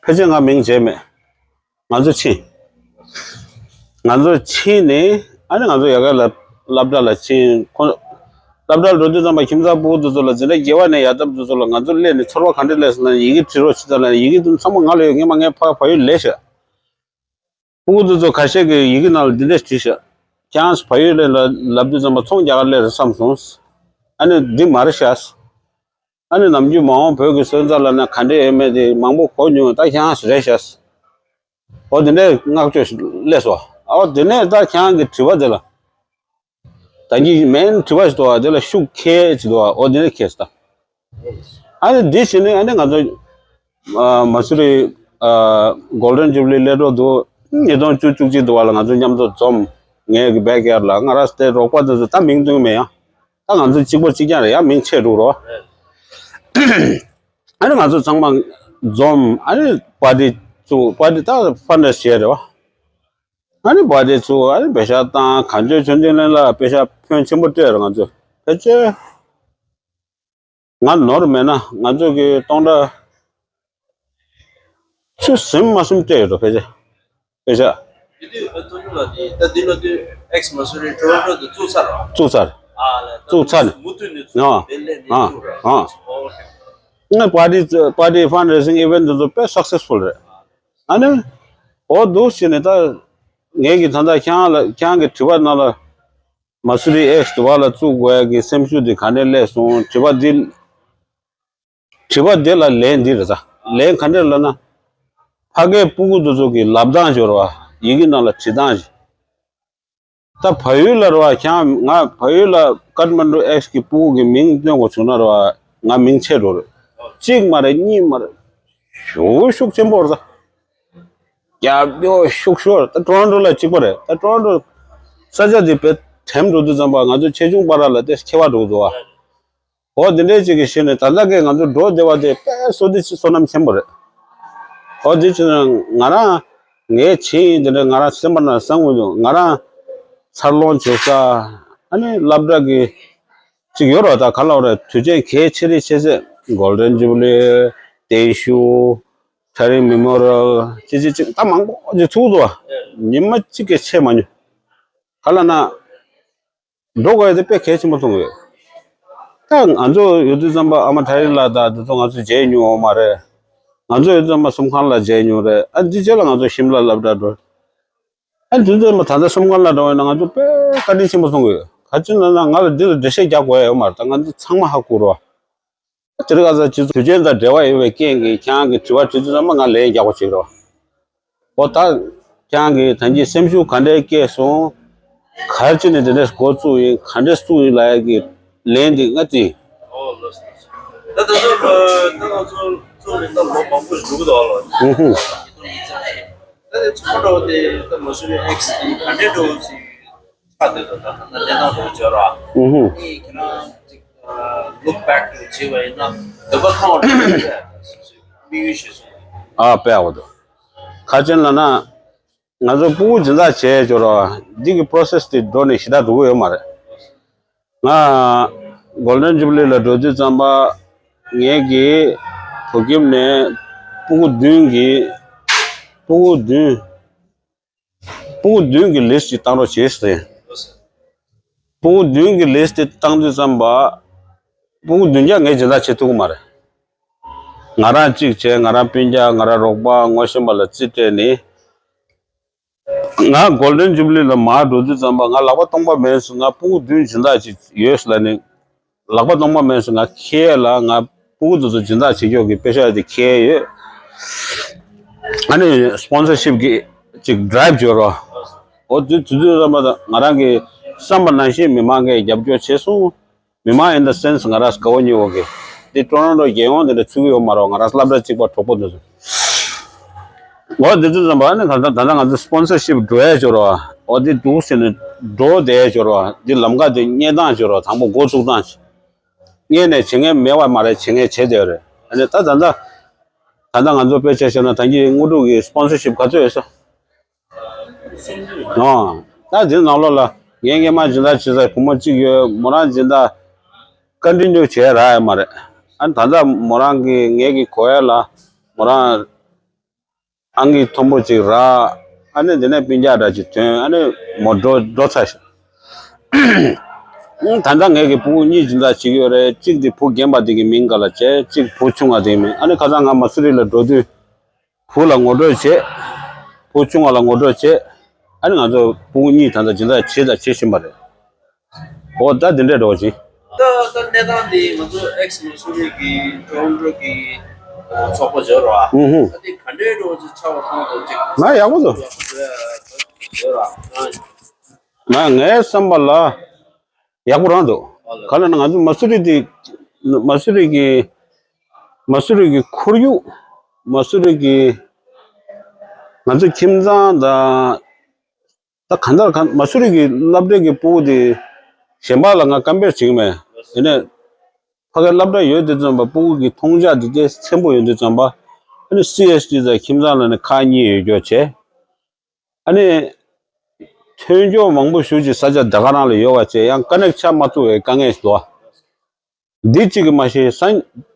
ཕལ་ཆེར་ང་མིང་བརྗེད་མེད། ང་ཚོ་ཕྱིན། ང་ཚོ་ཕྱིན་ནས་ཨ་ནི་ང་ཚོ་ཡ་ག་ལ་སློབ་གྲྭ་ལ་ཕྱིན། ཁོ་སློབ་གྲྭ་ལ་འགྲོ་དུས་ཙམ་པ་ཁྱིམ་ཚང་ཕྲུ་གུ་དེ་ཚོ་ལ་འཛིན་གྲྭ་བརྒྱད་པ་ནས་ཡར་བཏབ་དེ་ཚོ་ལ་ང་ཚོ་སླེབས་ནས་ཚོར་བ་ག་འདྲ་སླེབས་སོང་ན། ཡི་གེ་བྲིས་རོགས་བྱེད་ད་ལབ་ནས་ཡི་གེ་དེ་ཚང་མ་ང་ལ་ཡོད། སྔན་མ་ངས་ཕ་བལ་ཡུལ་ལས་ཤག་ཕྲུ་གུ་དེ་ཚོ་ཁ་ཤས་ཀྱིས་ཡི་གེ་ནང་ལ་འདི་འདྲས་བྲིས་ཤག་ཁྱེད་རང་ཚོ་བལ་ཡུལ་ལ་ལབ་དུས་ཙམ་པ་ཚོང་རྒྱག་གར་སླེབས་རེད་བསམ་སོང་། ཨ་ནི་འདི་མ་རེད་ཤག་ཨ་ནི་ནམ་རྒྱུན་མ་འོངས་བོད་ཀྱི་སོན་རྩ་ལབ་ན་ག་འདྲས་ཡོད་མེད་དེ་མང་པོ་གོ་མྱོང་། ད་ཁྱེད་རང་ཚོ་རེད་ཤག་འོ་དེ་འདྲས་བསྔགས་བརྗོད་སླེབས་སོང་། ཨ་འོ་དེ་ནས་ད་ཁྱེད་རང་གི་དྲི་བ་དེ་ལ། ད་གིན་མེན་དྲི་བ་ཞིག་འདུག་བ། དེ་ལ་ཤུགས་ཁྱེད་ཅིག་འདུག་བ། འོ་དེ་ནས་ཁྱེད་ད། ཨ་ནི་འདི་བྱས་ནས་ཨ་ནི་ང་ཚོ་ཨ་མ་སུ་རི་ཨ་Golden Jubilee སླེབས་འགྲོ་འདུག་ཉིས་སྟོང་བཅུ་བཅུ་གཅིག་འདུག་བ་ལ་ང་ཚོ་མཉམ་དུ་འཛོམས། ངའི་གི་བེག་ཡར་ལ་ང་རང་ཚོའི་རོགས་པ་དེ་ཚོ་ད་མིང་འདོན་མེད་ཡ། ད་ང་ཚོ་གཅིག་པ་གཅིག་རྐྱང་རེད་ཡ། མིང་ཆད་འགྲོ་རོགས། ཨ་ནི་ང་ཚོ་ཚང་མ་འཛོམས། ཨ་ནི་པར་ཊི་བཙུགས། པར་ཊི་ད་ཕན་རེ་ཟེར་རེད་བ། ཨ་ནི་པར་ཊི་བཙུགས། ཨ་ནི་པེ་ཤག་བཏང་། གངས་ལྗོངས་ཆོས་ལྡན་གླིང་ལ་པེ་ཤག་ཕོན་ཆེན་པོ་སྤྲད་རེད། ང་ཚོ་ཕལ་ཆེར་ང་ནོར་མེད་ན་ང་ཚོ་གི་སྟོང་ཕྲག་ཆུ་ཟིན་མ་ཟིན་སྤྲད་ཡོད་འགྲོ། ཕལ་ཆེར་པེ་ཤག་དེ་དུས་ཨ་ཐུ་ནུ་ལ་དེ་ད་དེ་ལོ་དུས་ཨེགས་མ་སུ་རི་ཊོ་རོན་ཊོ་དུ་བཙུགས་ཚར་རོ། བཙུགས་ཚར། ཨ་ལ་ད་བཙུགས་ཚར་ནས་མུ་མཐུད་ནས་ཨ་བཙུགས་དེ་ལས་ནས་ཨ་བཙུགས་རོ། ཨ་ཨོ་ཁེ། ང་པར་ཊི་པར་ཊི་ཕན་རེ་ཟིང་ཨི་ཝེན་ཊི་དེ་ཚོ་དཔེ་སག་སེ་སི་ཕུལ་རེད། ཨ་ནི་འོ་འདུག་བྱས་ནས་ད་ངས་ཀྱི་ད་ལྟ་ཁྱེད་རང་ལ་ཁྱེད་རང་གི་དྲི་བ་ནང་ལ་མ་སུ་རི་ཨེགས་དུ་བ་ལ་བཙུགས་དགོས་ཡ་གི་སེམས་ཤུགས་དེ་ག་ནས་སླེབས་སོང་། དྲི་བ་འདི། དྲི་བ་འདི་ལ་ལན་འདི་རེད། ད་ལན་ག་འདྲ་ལབ་ན། ཕ་གིའི་སྤུ་གུ་འདི་ཚོ་གི་ལབ་སྟངས་ཅིག་ཡོད་རེད་བ། ཡི་གེ་ནང་ལ་བྲིས་སྟངས་ཅིག་ད་བལ་ཡུལ་ལ་རེད་བ། ཁྱེད་རང་ང་བལ་ཡུལ་ལ་ཀཏ་མན་ཌུ་ཨེགས་ཀྱི་སྤུ་གུ་གི་མིང་སྟོན་དགོས་བྱུང་ན་རེད་བ། ང་མིང་ཆད་འགྲོ་རེད། གཅིག་མ་རེད། གཉིས་མ་རེད། ཤུགས་ཤུགས་ཆེན་པོ་རེད། ད་རྒྱབ་སྐྱོར་ཤུགས་ཤུགས་རེད། ད་ཊོ་རོན་ཊོ་ལ་གཅིག་པ་རེད། ད་ཊོ་རོན་ཊོ་ས་ཆ་འདི་བེད་དྲན་འགྲོ་དུས་ཙམ་པ་ང་ཚོ་ཆེ་ཆུང་བར་ལ་དེ་ཁྱད་པར་འགྲོ་གི་འདུག་བ། འོ་དེ་འདྲའི་ཅིག་གི་ཤེས་ནས་ད་ལྟ་གི་ང་ཚོ་འགྲོ་བདེ་བ་དེ་དཔེ་བསོད་བདེ་ཆེ་བསོད་ནམས་ཆེན་པོ་རེད། འོ་དེ་ཅི་ན་ང་རང་ངའི་བྱས་ཡིན་དེ་འདྲ་ང་རང་སེམས་པ་ན་བསམ་གི་འདུག་ང་རང་འཚར་ལོངས་བྱེད་ས་ཨ་ནི་སློབ་གྲྭ་གི་ཅིག་ཡོད་རེད་བ། ད་ག་ལ་བ་རེད། དུས་ཆེན་གལ་ཆེ་རིགས་ཆེ་ཚད་Golden Jubilee ཏེ་ཤུ་ཊ་རིང་མེ་མོ་རི་ཡལ་ཅི་ཅི་ཅིག་ད་མང་པོ་ཅིག་ཚུགས་འདུག་བ། ཉི་མ་གཅིག་གི་ཆད་མ་མྱོང་། ག་ལ་ན། འགྲོ་དགོས་ཡ་དེ་དཔེ་གལ་ཆེན་པོ་མཐོང་གི་ཡོད། ད་ང་ཚོ་ཡོད་དུས་ཙམ་པ་ཨ་མ་ཊ་རིང་ལགས་དང་དེ་ཚོ་ང་ཚོ་མཇལ་མྱོང་ཡོད་མ་རེད། ང་ཚོ་ཡོད་དུས་ཙམ་པ་གསུམ་ཁང་ལ་མཇལ་མྱོང་རེད། ཨ་འདི་རྗེས་ལ་ང་ཚོ་ཤིམ་ལ་སློབ་གྲྭ་འགྲོ། ཨ་འདི་ཚོ་མ་ད་ལྟ་གསུམ་ཁང་ལ་འགྲོ་བ་ཡིན་ན་ང་ཚོ་དཔེ་བཀའ་དྲིན་ཆེན་པོ་མཐོང་གི་ཡོད། ག་ཅི་ལབ་ན་ང་ལ་འདི་ལ་འགྲེལ་བཤད་རྒྱག་དགོས་ཡ་ཡོད་མ་རེད། ད་ང་ཚོ་ཚང་མ་ཧ་གོ་རེད་བ། དེ་རིང་ཁ་སང་ཁྱེད་ཚོ་དུས་ཆེན་དང་འབྲེལ་བ་ཡོད་པའི་རྐྱེན་གྱིས་ཁྱེད་རང་གི་དྲི་བ་དྲི་དུས་ཙམ་པ་ང་ལན་རྒྱག་དགོས་བྱེད་ཀྱི་རེད་བ། འོ་ད་ཁྱེད་རང་གིས་ད་གིན་སེམས་ཤུགས་ག་འདྲས་སྐྱེས་སོང་། ག་རེ་བྱས་ནས་དེ་འདྲས་འགོ་བཙུགས་ཡིན། ག་འདྲས་བཙུགས་ཡིན་ལབ་ཡ་གི་ལན་འདི་ང་དྲིས། ཨོ་ལགས་སོ། ད་ད་ལྟ་ད་ང་ཚོ་བཙུགས་ནས་ད་ལོ་མང་པོ་ཞིག་འགྲོ་གི་འདུག་ཨ་ལོ། ཧུམ་ཧུམ། ད་དེ་ཚོ་འགྲོ་དེ་ད་མ་སུ་རི་ཨེགས་དེ་ག་འདྲས་འགྲོ་ཞིག་ཆགས་བསྡད་འདུག་ད་ད་ལྟ་གནས་སྟངས་འགྲོ་བྱོས་ར། ཧུམ་ཧུམ། ཨེ་ཁྱེད་རང་ཅིག་ལུག་བེག་བྱས་པ་ཡིན་ན་འདོད་པ་ཁེངས་པ་འགྲོ་གི་རེད། དམིགས་ཡུལ་ཞིག་བཟུང་། ཨ་དཔེ་ཡག་པོ་འདུག་ག་ཅི་ལབ་ན། ང་ཚོ་སྤུ་གུ་སྦྱིན་བདག་བྱས་ཆོག་ར། འདི་གི་པོ་རོ་སེ་སི་དེ་འགྲོ་ནས་ཞེ་དྲག་འགྲོ་གི་ཡོད་མ་རེད། ང་Golden Jubilee ལ་འགྲོ་དུས་ཙམ་པ་ངས་ཀྱི་བོད་ཁྱིམ་ནས་སྤུ་གུ་བདུན་གྱི་སྤུ་གུ་བདུན་སྤུ་གུ་བདུན་གྱི་ལིས་ཅིག་བཏང་རོགས་བྱེད་ཟེར། སྤུ་གུ་བདུན་གྱི་ལིས་དེ་བཏང་དུས་ཙམ་པ་སྤུ་གུ་བདུན་ཀྱང་ངས་སྦྱིན་བདག་བྱེད་ཐུབ་ཀྱི་མ་རེད། ང་རང་གཅིག་བྱས། ང་རང་སྤུན་ཀྱག་ང་རང་རོགས་པ་ངོ་ཤེས་པ་ལ་རྩིས་སྤྲད་ནས། ང་Golden Jubilee ལ་མར་འགྲོ་དུས་ཙམ་པ་ང་ལག་པ་སྟོང་པ་མེད་སོང་། ང་སྤུ་གུ་བདུན་སྦྱིན་བདག་ཅིག་ཡོད་ལབ་ནས་ལག་པ་སྟོང་པ་མེད་སོང་། ང་ཁྱེར་ལ་ང་སྤུ་གུ་དེ་ཚོ་སྦྱིན་བདག་བྱེད་ཕྱོགས་ཀྱི་པེ་ཤག་དེ་ཁྱེར་ཡོད། ཨ་ནི་སི་པོན་སར་ཤིབ་ཀྱི་ཅིག་ཌ་རའིབ་བྱོས་རོགས། འོ་དུས་དུས་དུས་ཙམ་པ་ང་རང་གི་བསམ་པ་ནང་བཞིན་མི་མང་གིས་རྒྱབ་སྐྱོར་བྱས་སོང་། མི་མང་in the sense ང་རང་དགའ་བོ་ཉེ་བོ་གི་འདི་ཊོ་རོན་ཊོ་རྒྱལ་ཡོངས་འདི་འདྲ་ཚུགས་ཀྱི་ཡོད་མ་རེད། ང་རང་སློབ་གྲྭ་གཅིག་པ་གྲོགས་པོ་འདི་ཚོ། འོ་འདི་ཚོ་ཙམ་པ་ནི་ང་ཚོ་ད་ལྟ་ང་ཚོ་སི་པོན་སར་ཤིབ་འགྲོ་ཡ་ཅོ་རོ། འོ་འདི་འདུག་ཟེར་ནས་ འགྲོ་བསྡད་སྦྱོར་བ་འདི་ལམ་ཁ་དེ་གཉེར་སྟངས་སྦྱོར་བ་དང་པོ་འགོ་བཙུགས་སྟངས་ཤིག་གཉེར་ནས་བྱེད་མཁན་མེད་པ་མ་རེད། བྱེད་མཁན་བྱེད་བསྡད་ཡོད་རེད། ཨ་ནི་ད་ད་ལྟ་ད་ལྟ་ང་ཚོ་དཔེ་ཆ་བཞག་ན་ད་གིན་དངོས་གྲུབ་ཀྱི་སྤོན་སར་ཤིབ་ག་ཚོད་ཡོད་ས། ཨོ། ད་འདི་ནང་ལོགས་ལ་ངའི་སྔས་མ་སྦྱིན་བདག་བྱེད་ས་བུ་མོ་གཅིག་ཡོད། མོ་རང་སྦྱིན་བདག་ཀོན་ཊི་ནིའུ་བྱས་རག་ཡ་མ་རེད། ཨ་ནི་ད་ལྟ་མོ་རང་གི་ངེད་ཀྱི་གོ་ཡ་ལ་མོ་རང་ཨང་ཀི་མཐོན་པོ་ཅིག་རག་ཨ་ནི་འདི་ནས་སྤུན་ཀྱག་འདྲ་ཅིག་ཐོན། ཨ་ནི་མོ་འགྲོ་འགྲོ་ཚར་ཤག་ཨང་། ད་ལྟ་ངེད་ཀྱི་ཕྲུ་གུ་གཉིས་སྦྱིན་བདག་བྱེད་ཀྱི་ཡོད་རེད། གཅིག་དེ་བུ་རྒན་པ་དེ་གི་མིང་སྒང་ལ་བྱས། གཅིག་བུ་ཆུང་བ་དེ་གི་མིང་། ཨ་ནི་ཁ་སང་ང་མ་སུ་རི་ལ་འགྲོ་དུས་བུ་ལ་ངོ་སྤྲོད་བྱས། བུ་ཆུང་བ་ལ་ངོ་སྤྲོད་བྱས། ཨ་ནི་ང་ཚོ་ཕྲུ་གུ་གཉིས་ད་ལྟ་སྦྱིན་བདག་བྱས་དང་བྱེད་བཞིན་པ་རེད། འོ་ད་འདི་འདྲས་འགྲོ་བཞིན། ད་ད་གནས་སྟངས་འདི་ང་ཚོ་ཨེག་སི་མ་སུ་རི་གི་ཀྲོང་ཀྲོ་གི་ཚོགས་པ་ཡོད་ར། ཨུ་ཧུ། ད་འདི་ག་འདྲས་འགྲོ་ཅིག་ཆགས་པ་མཐོང་དང་ཅིག་ང་ཡག་པོ་འདུག་ཡག་པོ་ཡོད་ར། ང་ངའི་བསམ་པ་ལ་ཡག་པོ་རང་འདུག་ག་ལ་ན་ང་ཚོ་མ་སུ་རི་དེ་མ་སུ་རི་གི་མ་སུ་རི་གི་ཁོར་ཡུག་མ་སུ་རི་གི་ང་ཚོ་ཁྱིམ་ཚང་དང་། ད་གང་ལྟར་གང་མ་སུ་རི་གི་སློབ་གྲྭའི་གི་ཕྲུ་གུ་དེ་གཞན་པ་ལ་ང་ཀམ་པེར་བྱེད་ཀྱི་མེད། དེ་ནས་ཕ་གིར་སློབ་གྲྭ་ཡོད་དུས་ཙམ་པ་ཕྲུ་གུ་གི་མཐོང་རྒྱ་དེ་དེ་ཚན་པོ་ཡོད་དུས་ཙམ་པ་ཨ་ནི་སི་ཨེས་ཊི་དང་ཁྱིམ་ཚང་ལ་ནི་ཁག་གཉིས་ཡོད་རྒྱུ་བྱས། ཨ་ནི་ཐོན་སྐྱོད་མང་པོ་ཞུ་ཅིག་ས་ཆ་དེ་ག་རང་ལ་ཡོད་པ་བྱས་ཡང་ཀ་ནེག་ཆགས་མ་ཐུབ་པའི་དཀའ་ངལ་ཞིག་འདུག་འདི་གཅིག་གིས་མ་ཤེས་ས་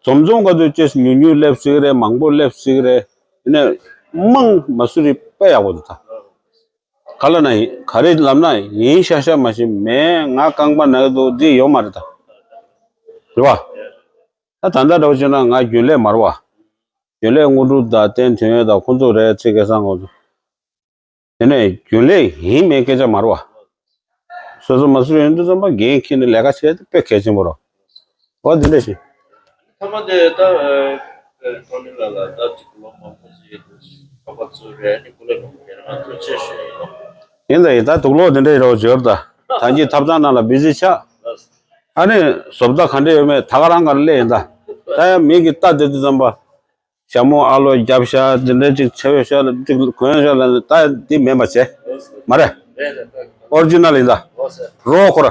འཛོམས་འཛོམས་ག་དུས་ཅེས་ཉུང་ཉུང་སླེབས་སྲིད་རེད། མང་པོ་སླེབས་སྲིད་རེད། ཡིན་ནའི་མང་མ་སུ་རི་དཔེ་ཡག་པོ་འདུག་ད་ག་ལ་ན་ག་རེ་ལབ་ན་ཡིན་ཤག་ཤག་མ་ཤེས་མེད། ང་རྐང་པ་ན་གི་འདུག་འདི་ཡོད་མ་རེད་ད། རེད་བ། ད་ད་ལྟ་འདྲ་བོ་བྱས་ན་ང་རྒྱུན་ལས་མ་རེད་བ། རྒྱུན་ལས་དངོས་གྲུབ་དང་བསྟན་དོན་ཡོད་དང་ཁོང་ཚོ་རེད། ཚེ་སྐལ་བཟང་ཁོང་ཚོ། དེ་ནས་རྒྱུན་ལས་ཡིན་མིན་སྐད་ཆ་མ་རེད་བ། སོ་སོ་མ་སུ་རི་ཡོང་དུས་ཙམ་པ་འགན་འཁྱེར་ནས་ལས་ཀ་བྱེད་དེ་དཔེ་གལ་ཆེན་པོ་རེད། འོ་དེ་འདྲ་ཞིག་ཐ་མ་དེ་ད་ཀྲོ་ནི་ལ་ལ་ད་ཅིག་ལོ་མང་པོ་ཞིག་ཁ་པར་ཚུར་རེད་ནི་སྐུ་ལས་ལོངས་ཀྱི་ང་ཚོ་ཆེ་ཤོས་ཡིན་ནོ། ཡིན་ད་ཡིན་ད་དུག་ལོག་དེ་འདྲ་ཡིན་རོགས་བྱོས་ད། ད་གིན་ཐབ་ཚང་ནང་ལ་བི་ཟི་ཆགས། ཨ་ནི་བཟོ་ལྟ་ག་འདྲ་ཡོད་མེད་ད་ག་རང་ག་སླེབས་ཡིན་ད། ད་ཡང་མི་གི་ལྟ་དེ་དུས་ཙམ་པ། ཞྭ་མོ་ཨ་ལོ་རྒྱབ་ཤག་འདི་འདྲ་ཅིག་ཆེ་བའི་ཤག་ལ་ཅིག་གོན་ཤག་ལ་ད་འདི་མེད་པ་བྱས། མ་རེད། ཨོ་རི་ཇི་ནལ་ཡིན་ད། རོ་ཁོ་ར།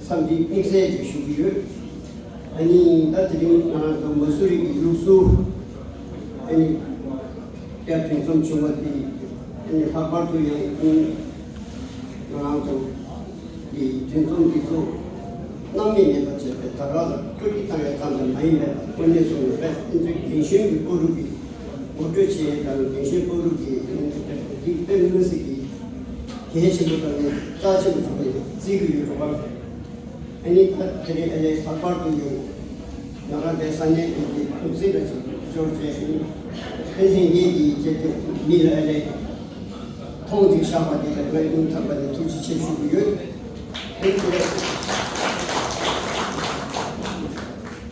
འཚམས་འདྲི་དམིགས་བསལ་ཅིག་ཞུ་གི་ཡོད། ཨ་ནི་ད་དེ་རིང་ང་རང་ཚོ་མ་སུ་རི་གི་ལུགས་སྲོལ་ཨ་ནི་བསྐྱར་མཐུན་འཛོམས་བྱུང་བ་དེ་ཨ་ནི་ལྷག་པར་དུ་ཡང་ཨ་ནི་ང་རང་ཚོ་གི་མཐུན་འཛོམས་འདི་ཚོ་སྣང་མེད་མེད་པ་བྱས་ཏེ་ད་ག་ལ་སྤྲོ་སྐྱིད་བཏང་བའི་ཐབས་ལ་མ་ཡིན་པའི་དངོས་གནས་སོང་བའི་ཨ་ནི་རྒན་གཞོན་གྱི་བར་དུ་གི་ངོ་སྤྲོད་བྱེད་ཡས་དང་རྒན་གཞོན་བར་དུ་གི་ཨ་ནི་འདི་དཔེ་མི་སྲིད་ཀྱི་གལ་ཆེན་པོ་དང་ནི་རྩ་ཆེན་པོ་ཞིག་ཏུ་བརྩི་གི་ཡོད་པ། ཨ་ནི་ད་དེ་རིང་ཨ་ནི་ལྷག་པར་དུ་ཡང་ང་རང་དེ་ས་གནས་དེ་གི་ཐུགས་སྲས་ལ་ཅིག་འབྱོར་བྱས་ཨ་ནི་ཕན་ཚུན་གཉིས་ཀྱི་བྱས་ཏེ་མི་ལ་ཨ་ནི་ད་ ཁོང་གིས་བཞག་པ་དེ་ལ་ང་སྙིང་ཐག་པ་ནས་ཐུགས་རྗེ་ཆེ་ཞུ་གི་ཡོད།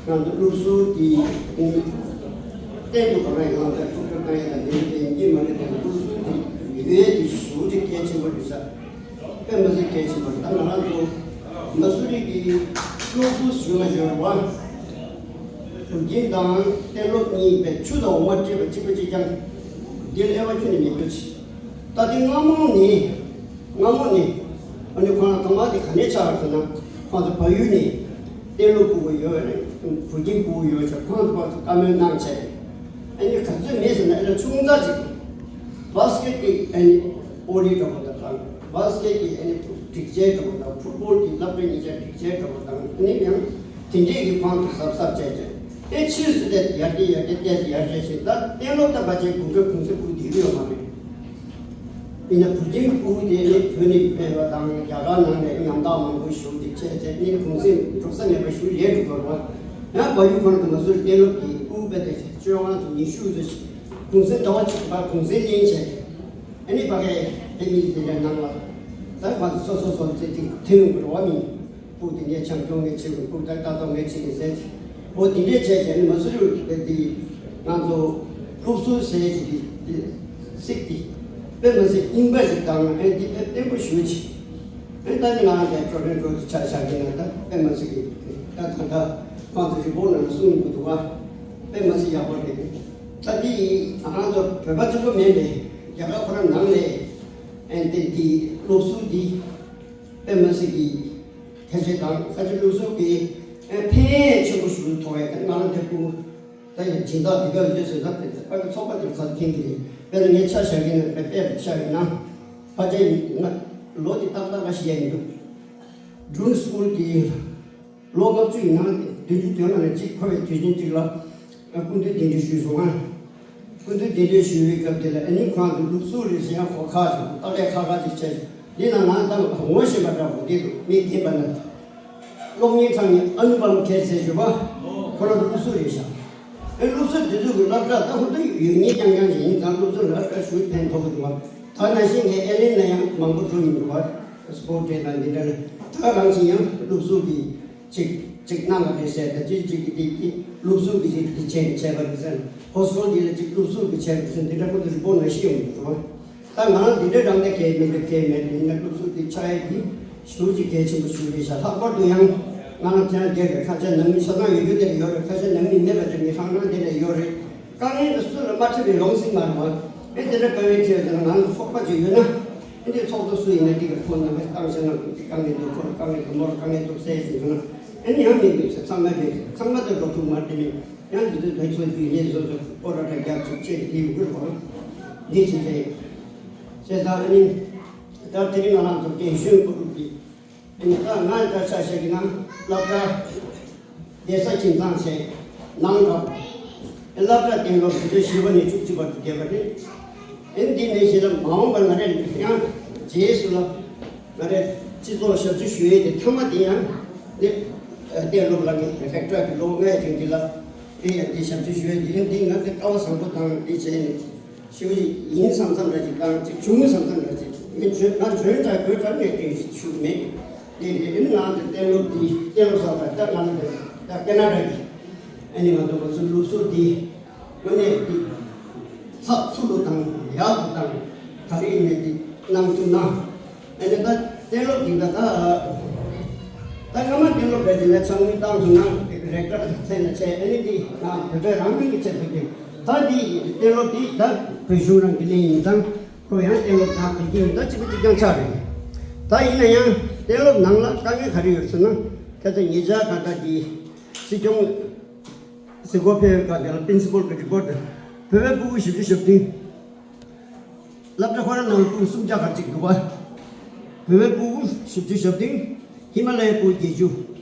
ང་ཚོ་སློབ་ཟུར་གྱི་སྟེང་དུ་ག་རེ་ཡང་ལ་ཐུགས་ཁུར་གནང་ཡ་དང་དེ་ནི་དེ་ཉིད་མ་རེད་དང་སློབ་ཟུར་གྱི་ཡོད་དེ་ཞུ་རྒྱུ་གལ་ཆེན་པོ་རེད་ས། དཔེ་མ་སྲིད་གལ་ཆེན་པོ་རེད། ད་ང་རང་ཚོ་མ་སུ་རི་གི་སློབ་ཟུར་ཞུ་ན་ཞུ་བ། བུ་རྒྱན་དང་གཏན་སློབ་གཉིས་པའི་ཆུ་དང་འོ་མ་སྤྲད་པ་གཅིག་པ་གཅིག་རྐྱང་། འདི་ལ་དབྱེ་བ་ཁྱོན་ནས་མེད་རྒྱུ་ཆེ། ད་དེ་སྔ་མོ་ནས་སྔ་མོ་ནས་ཨ་ནི་ཁོང་རང་ཐོག་མ་དེ་ག་ནས་ཆགས་ཟེར་ན། ཁོང་ཚོ་བལ་ཡུལ་ནས་གཏན་སློབ་ཕྲུ་གུ་ཡོད་རེད། བུ་རྒྱན་ཕྲུ་གུ་ཡོད་ཆ་ཁོང་ཚོ་ཕར་ཚུར་བཀའ་མོལ་གནང་བྱས། ཨ་ནི་ག་ཚོད་མེད་ཟེར་ན་ཨ་ལ་ཆུང་ཙག་ཅིག་བྷ་སི་ཀེ་ཊི་གི་ཨ་ནི་ཨོ་རི་འདྲ་པོ་དང་བྷ་སི་ཀེ་ཊི་གི་ཨ་ནི་སྒྲིག་ཆས་འདྲ་པོ་དང་ཕུཊ་བྷོལ་གྱི་སློབ་གྲྭ་གཉིས་ཆ་སྒྲིག་ཆས་འདྲ་པོ་དང་ཨ་ནི་ཡང་། དེ་འདྲས་ཀྱི་ཁོང་དུ་གཟབ་གཟབ་བྱས་ཀྱང་ཨེ་ཕྱིས་སུ་དེ་ཡར་རྒྱས་ཡར་རྒྱས་བལྟས་ཏེ་ཡར་རྒྱས་ཕྱིན། ད་གཏན་སློབ་ད་ཕལ་ཆེར་དགུན་ཁའི་གུང་སེང་ཕྲུ་གུ་བསྡད་ཀྱི་ཡོད་མ་རེད། ཡིན་ན་བུ་རྒྱན་ཕྲུ་གུ་དེ་ནི་བོད་ནས་ཕེབས་པ་དང་རྒྱ་གར་ནང་ནས་ཉམ་ཐག་མང་པོ་བཞུགས་ཏེ་བྱས་ཚེ་ནི་གུང་སེང་འགྲོ་ས་མེད་པ་ཞུ་ལས་འགྲོ་དགོས་པ། ཡང་བལ་ཡུལ་ཁོ་ན་དུ་མ་སུར་གཏན་སློབ་ཀྱི་ཕྲུ་གུ་དཔེ་དེ་བཅོ་ལྔ་དང་ཉི་ཤུ་ཙམ་ཞིག་གུང་སེང་ཟླ་བ་གཅིག་པ་གུང་སེང་ལེན་བྱས། ཨ་ནི་ཕ་གའི་བོད་མི་དེ་འདྲ་ནང་ལ་ད་ང་ཚོ་སོ་སོ་སོ་ཚེ་ཐིག་ཐེངས་འགྲོ་བ་མིན། ཕྲུ་གུ་དེ་ངས་བྱམས་སྐྱོང་ངས་བྱེད་དགོས། ཕྲུ་གུ་ད་ལྟ་རྟོག་ངས་བྱེད་ཀྱི་ཟེར། འོ་དེ་འདྲས་བྱས་བྱས་ནས་མ་སུ་རི་དེ་ང་ཚོ་སློབ་ཟུར་ཟེར་གྱི་དེ་སྲིད་དེ་དཔེ་མ་སྲིད་རྙིང་པ་ཞིག་དང་ཨེ་འདི་དཔེ་བརྟན་པོ་ཞུ་ཆེ། ཨེ་ད་ནི་ང་རང་དེ་ཁྲོ་རེ་འགྲོ་ཆ་བཞག་གི་ན་ད་དཔེ་མ་སྲིད་ཀྱི་ད་ད་ད་ཁོང་ཚོ་རི་པོ་ནང་གསུང་གི་འདུག་བ། དཔེ་མ་སྲིད་ཡག་པོ་རེད། ད་འདི་ང་རང་ཚོ་བོད་པ་གཅིག་པོ་མིན་པས་རྒྱ་གར་ཁོ་རང་ནང་ནས་ཨེ་འདི་འདི་སློབ་ཟུར་འདི། དཔེ་མ་སྲིད་ཀྱི་ཁྱད་ཆོས་དང་ཁ་ཆེ་སློབ་ཟུར་གྱི་ཕན་ཆེན་པོ་ཞིག་ཐོགས་ཡས་ང་ལ་འདེབས་སྐུ་ད་ཡང་སྦྱིན་བདག་འདི་ག་ཡོད་ཟེར་ན་དཔེ་ཚོགས་པ་དེ་ཁ་མཁན་གྱི་རེད། དཔེར་ན་ངས་ཆ་བཞག་གི་ན་དཔེ་དཔེ་བཞག་ཡིན་ན་ཕལ་ཆེར་ང་ལོ་དེ་ཏག་ཏག་ལ་ཤི་ཡ་ཡིན་འདུག Drone School གྱི་ལོ་ལྔ་བཅུ་ཡིན་ན་བདུན་ཅུ་དོན་ལྔ་ནས་གཅིག་འཁོར་བའི་དུས་ཆེན་གཅིག་ལ་སྐུ་མདུན་གདན་འདྲེན་ཞུས་སོང་ང་། སྐུ་མདུན་གདན་འདྲེན་ཞུ་བའི་སྐབས་དེ་ལ་ཨ་ནི་ཁོང་ཚོ་སློབ་ཟུར་རེད་ཟེར་ཡང་གོ་ཁག་ཅིག་ཏག་ཏག་ཁག་ཁག་ཅིག་བྱས། འདི་ན་ང་ད་ངོ་ཤེས་པ་འདྲ་པོ་འདི་འདུག་མི་རྒན་པ་ན། གློག་བརྙན་ཚང་ནས་ཨ་ནུ་པམ་ཁེར་ཟེར་ཞུ་བ། ཁོ་རང་སློབ་ཟུར་རེད་ཤག་ཨ་སློབ་ཟུར་དེ་ཚོ་གི་སློབ་གྲྭ་ད་ཧུར་ཐག་ཡོད་ངེས་རྐྱང་རྐྱང་ཞིག་ཡིན་ཙང་སློབ་ཟུར་ལ་སློབ་གྲྭ་ཞུ་ཕན་ཐོགས་ཀྱི་འདུག་བ། ད་ནང་བཞིན་ངས་ཨེ་ལེན་ན་ཡང་མང་པོ་འགྲོ་མི་འདུག་བ། སྤོར་ཊི་དང་འདི་འདྲ་ལ་ད་རང་བཞིན་ཡང་སློབ་ཟུར་གྱི་ཅིག་ཅིག་གནང་བ་རེད་ཟེར་ད་ཅིག་ཅིག་གི་དེ་དེ་སློབ་ཟུར་གྱི་ཅིག་དེ་བྱས་བྱས་པ་རེད་ཟེར། ཧོ་སི་ཊེལ་འདི་ལ་ཅིག་སློབ་ཟུར་གྱི་བྱས་པ་རེད་ཟེར་འདི་འདྲ་ཁོ་ཚོ་རི་པོར་ཊི་ནང་བཞིན་ཡོང་གི་འདུག་བ། ད་ང་རང་འདི་འདྲའི་རང་བདེ་གལ་མི་འདུག་གལ་མེད་ཡིན་ན་སློབ་ཟུར་དེ་ཆགས་ཡས་འདི་ཞེ་པོ་ཅིག་གལ་ཆེན་པོ་ཞིག་རེད་ཤག་ལྷག་པར་དུ་ཡང་ང་རང་དེ་རང་བསྡད་པའི་ཁ་ཆེ་ནང་མི་ཆ་ཚང་ཡོད་རྒྱུ་དེ་ལ་ཡོད་རེད། ཁ་ཆེ་ནང་མི་མེད་པ་དེ་མི་ཧང་ནང་དེ་ལ་ཡོད་རེད། དཀའ་ངལ་དེ་སུ་ལ་མ་འཕྲད་པའི་ཡོང་སྲིད་མ་རེད་བ། ཨེ་དེ་འདྲ་དཀའ་ངལ་འཕྲད་ཡོད་ན་ང་ཚོ་ཚོགས་པ་ཅིག་ཡོད་ན་ཨེ་འདི་ཚོགས་གཙོ་སུ་ཡིན་ན་འདི་ག་ཁོང་རྣམ་པས་བཏང་བྱས་ན་འདི་དཀའ་ངལ་འདུག་ཁོ་ལ་དཀའ་ངལ་འདུག་མོ་ལ་དཀའ་ངལ་འདུག་ཟེར་ཞིག་ཡོད་ན་ཨེ་ནི་ཡང་མི་འདུག་ཟེར། ཚང་མ་མེད་ཚང་མ་དེ་འགྲོ་ཐུབ་མ་རེད། དེ་ནི་ཡང་འདི་ཚོ་དོན་ཚོ་རྒྱུས་ལས་བཟོ་ཚོ་ཨོ་ར་ད་རྒྱབ་ཚུགས་ཅེས་དེ་ཡོད་དགོས་རེད་བ། འདི་ཅིག་རེད། བྱས་ཙང་ཨ་ནི་ད་དེ་རིང་ང་རང་ཚོ་རྒན་གཞོན་ཨུ་རུ་གི་ཨ་ནི་ད་ང་ད་ཆ་བཞག་གི་ན་སློབ་གྲྭ་བསྡད་ས་ཁྱིམ་ཚང་བྱས་ནང་འགྲོ། ཨ་སློབ་གྲྭ་གཏན་སློབ་བཞི་བཅུ་བཞི་པ་ནས་བཅུ་གཅིག་བར་དུ་བསྡད་པ་རེད། ཨ་འདི་ནས་གཞི་ལ་མ་འོངས་པ་ང་རེ་ཡང་རྗེས་སུ་ལ་ང་རེ་སྤྱི་ཚོགས་ཞབས་ཕྱི་ཞུ་ཡས་དེ་མཐའ་མ་དེ་ཡང་འདི་གཏན་སློབ་ལ་ངས་རེག་ཊར་གྱི་ལོ་ལྔའི་རིང་འདི་ལ་དེ་ཡང་འདི་ཞབས་ཕྱི་ཞུ་ཡས་དེ་ཡང་འདི་ང་འདི་སྐལ་བ་བཟང་པོ་དང་འདི་བྱས་ནས། ཞུ་ཡིན་བསམ་བསམ་འདྲ་ཅིག་དང་ཅིག་བྱུང་བསམ་བསམ་འདྲ་ཅིག་ངས་འཇོན་ང་འཇོན་དྲག་དགོས་དྲག་ངས་དེ་ཞུ་མེད། དེ་རེད། ཨེ་ནི་ང་དེ་གཏན་སློབ་དེ་གཏན་སློབ་ཟེར་བ་ད་ང་ལ་ད་ཀེ་ན་ཌ་གི་ཨེ་ནི་ང་ཚོ་ང་ཚོ་ལུགས་སྲོལ་དེ་དངོས་གནས་དེ་ཚགས་ཚུད་པོ་དང་ཡག་པོ་དང་ག་རེ་ཡིན་ནས་དེ་གནང་ཐུབ་ན། ཨ་ནི་ད་གཏན་སློབ་འདི་ད་ད་ད་སྔ་མ་གཏན་སློབ་རེད་ཅེ་ན་ཆང་མི་བཏང་སོང་ན་རེག་ཊར་མཚན་ལ་བྱས། ཨ་ནི་འདི་ང་བོད་པའི་རང་མིང་གི་ཆེད་དུ་འདི་ད་འདི་གཏན་སློབ་འདི་ད་བོད་གཞུང་རང་གི་ལེན་ཡིན་ཙང་ཁོ་ཡང་གཏན་སློབ་ད་གོ་རྒྱུ་ཡིན། ད་གཅིག་པ་གཅིག་རྐྱང་ཆགས་རེད། ད་ཡིན་ན་ཡང་གཏན་སློབ་ནང་ལ་དཀའ་ངལ་ག་རེ་ཡོད་ཟེར་ན་ཁ་ཚ་ཉེ་ཆར་ག་ད་འདི་སྲིད་སྐྱོང་གཟིགས་སྐོར་ཕེབས་པའི་སྐབས་དེ་ལ་པིན་སི་པལ་གི་རི་པོར་ཊར་བོད་པའི་སྤུ་གུ་བཞི་བཅུ་ཞེ་བདུན། སློབ་གྲྭ་ཁོ་རང་ནང་སྤུ་གུ་སུམ་བརྒྱ་ག་ཚོད་འདུག་བ། བོད་པའི་སྤུ་གུ་བཞི་བཅུ་ཞེ་བདུན། ཧི་མ་ལ་ཡའི་སྤུ་གུ་བརྒྱད་ཅུ།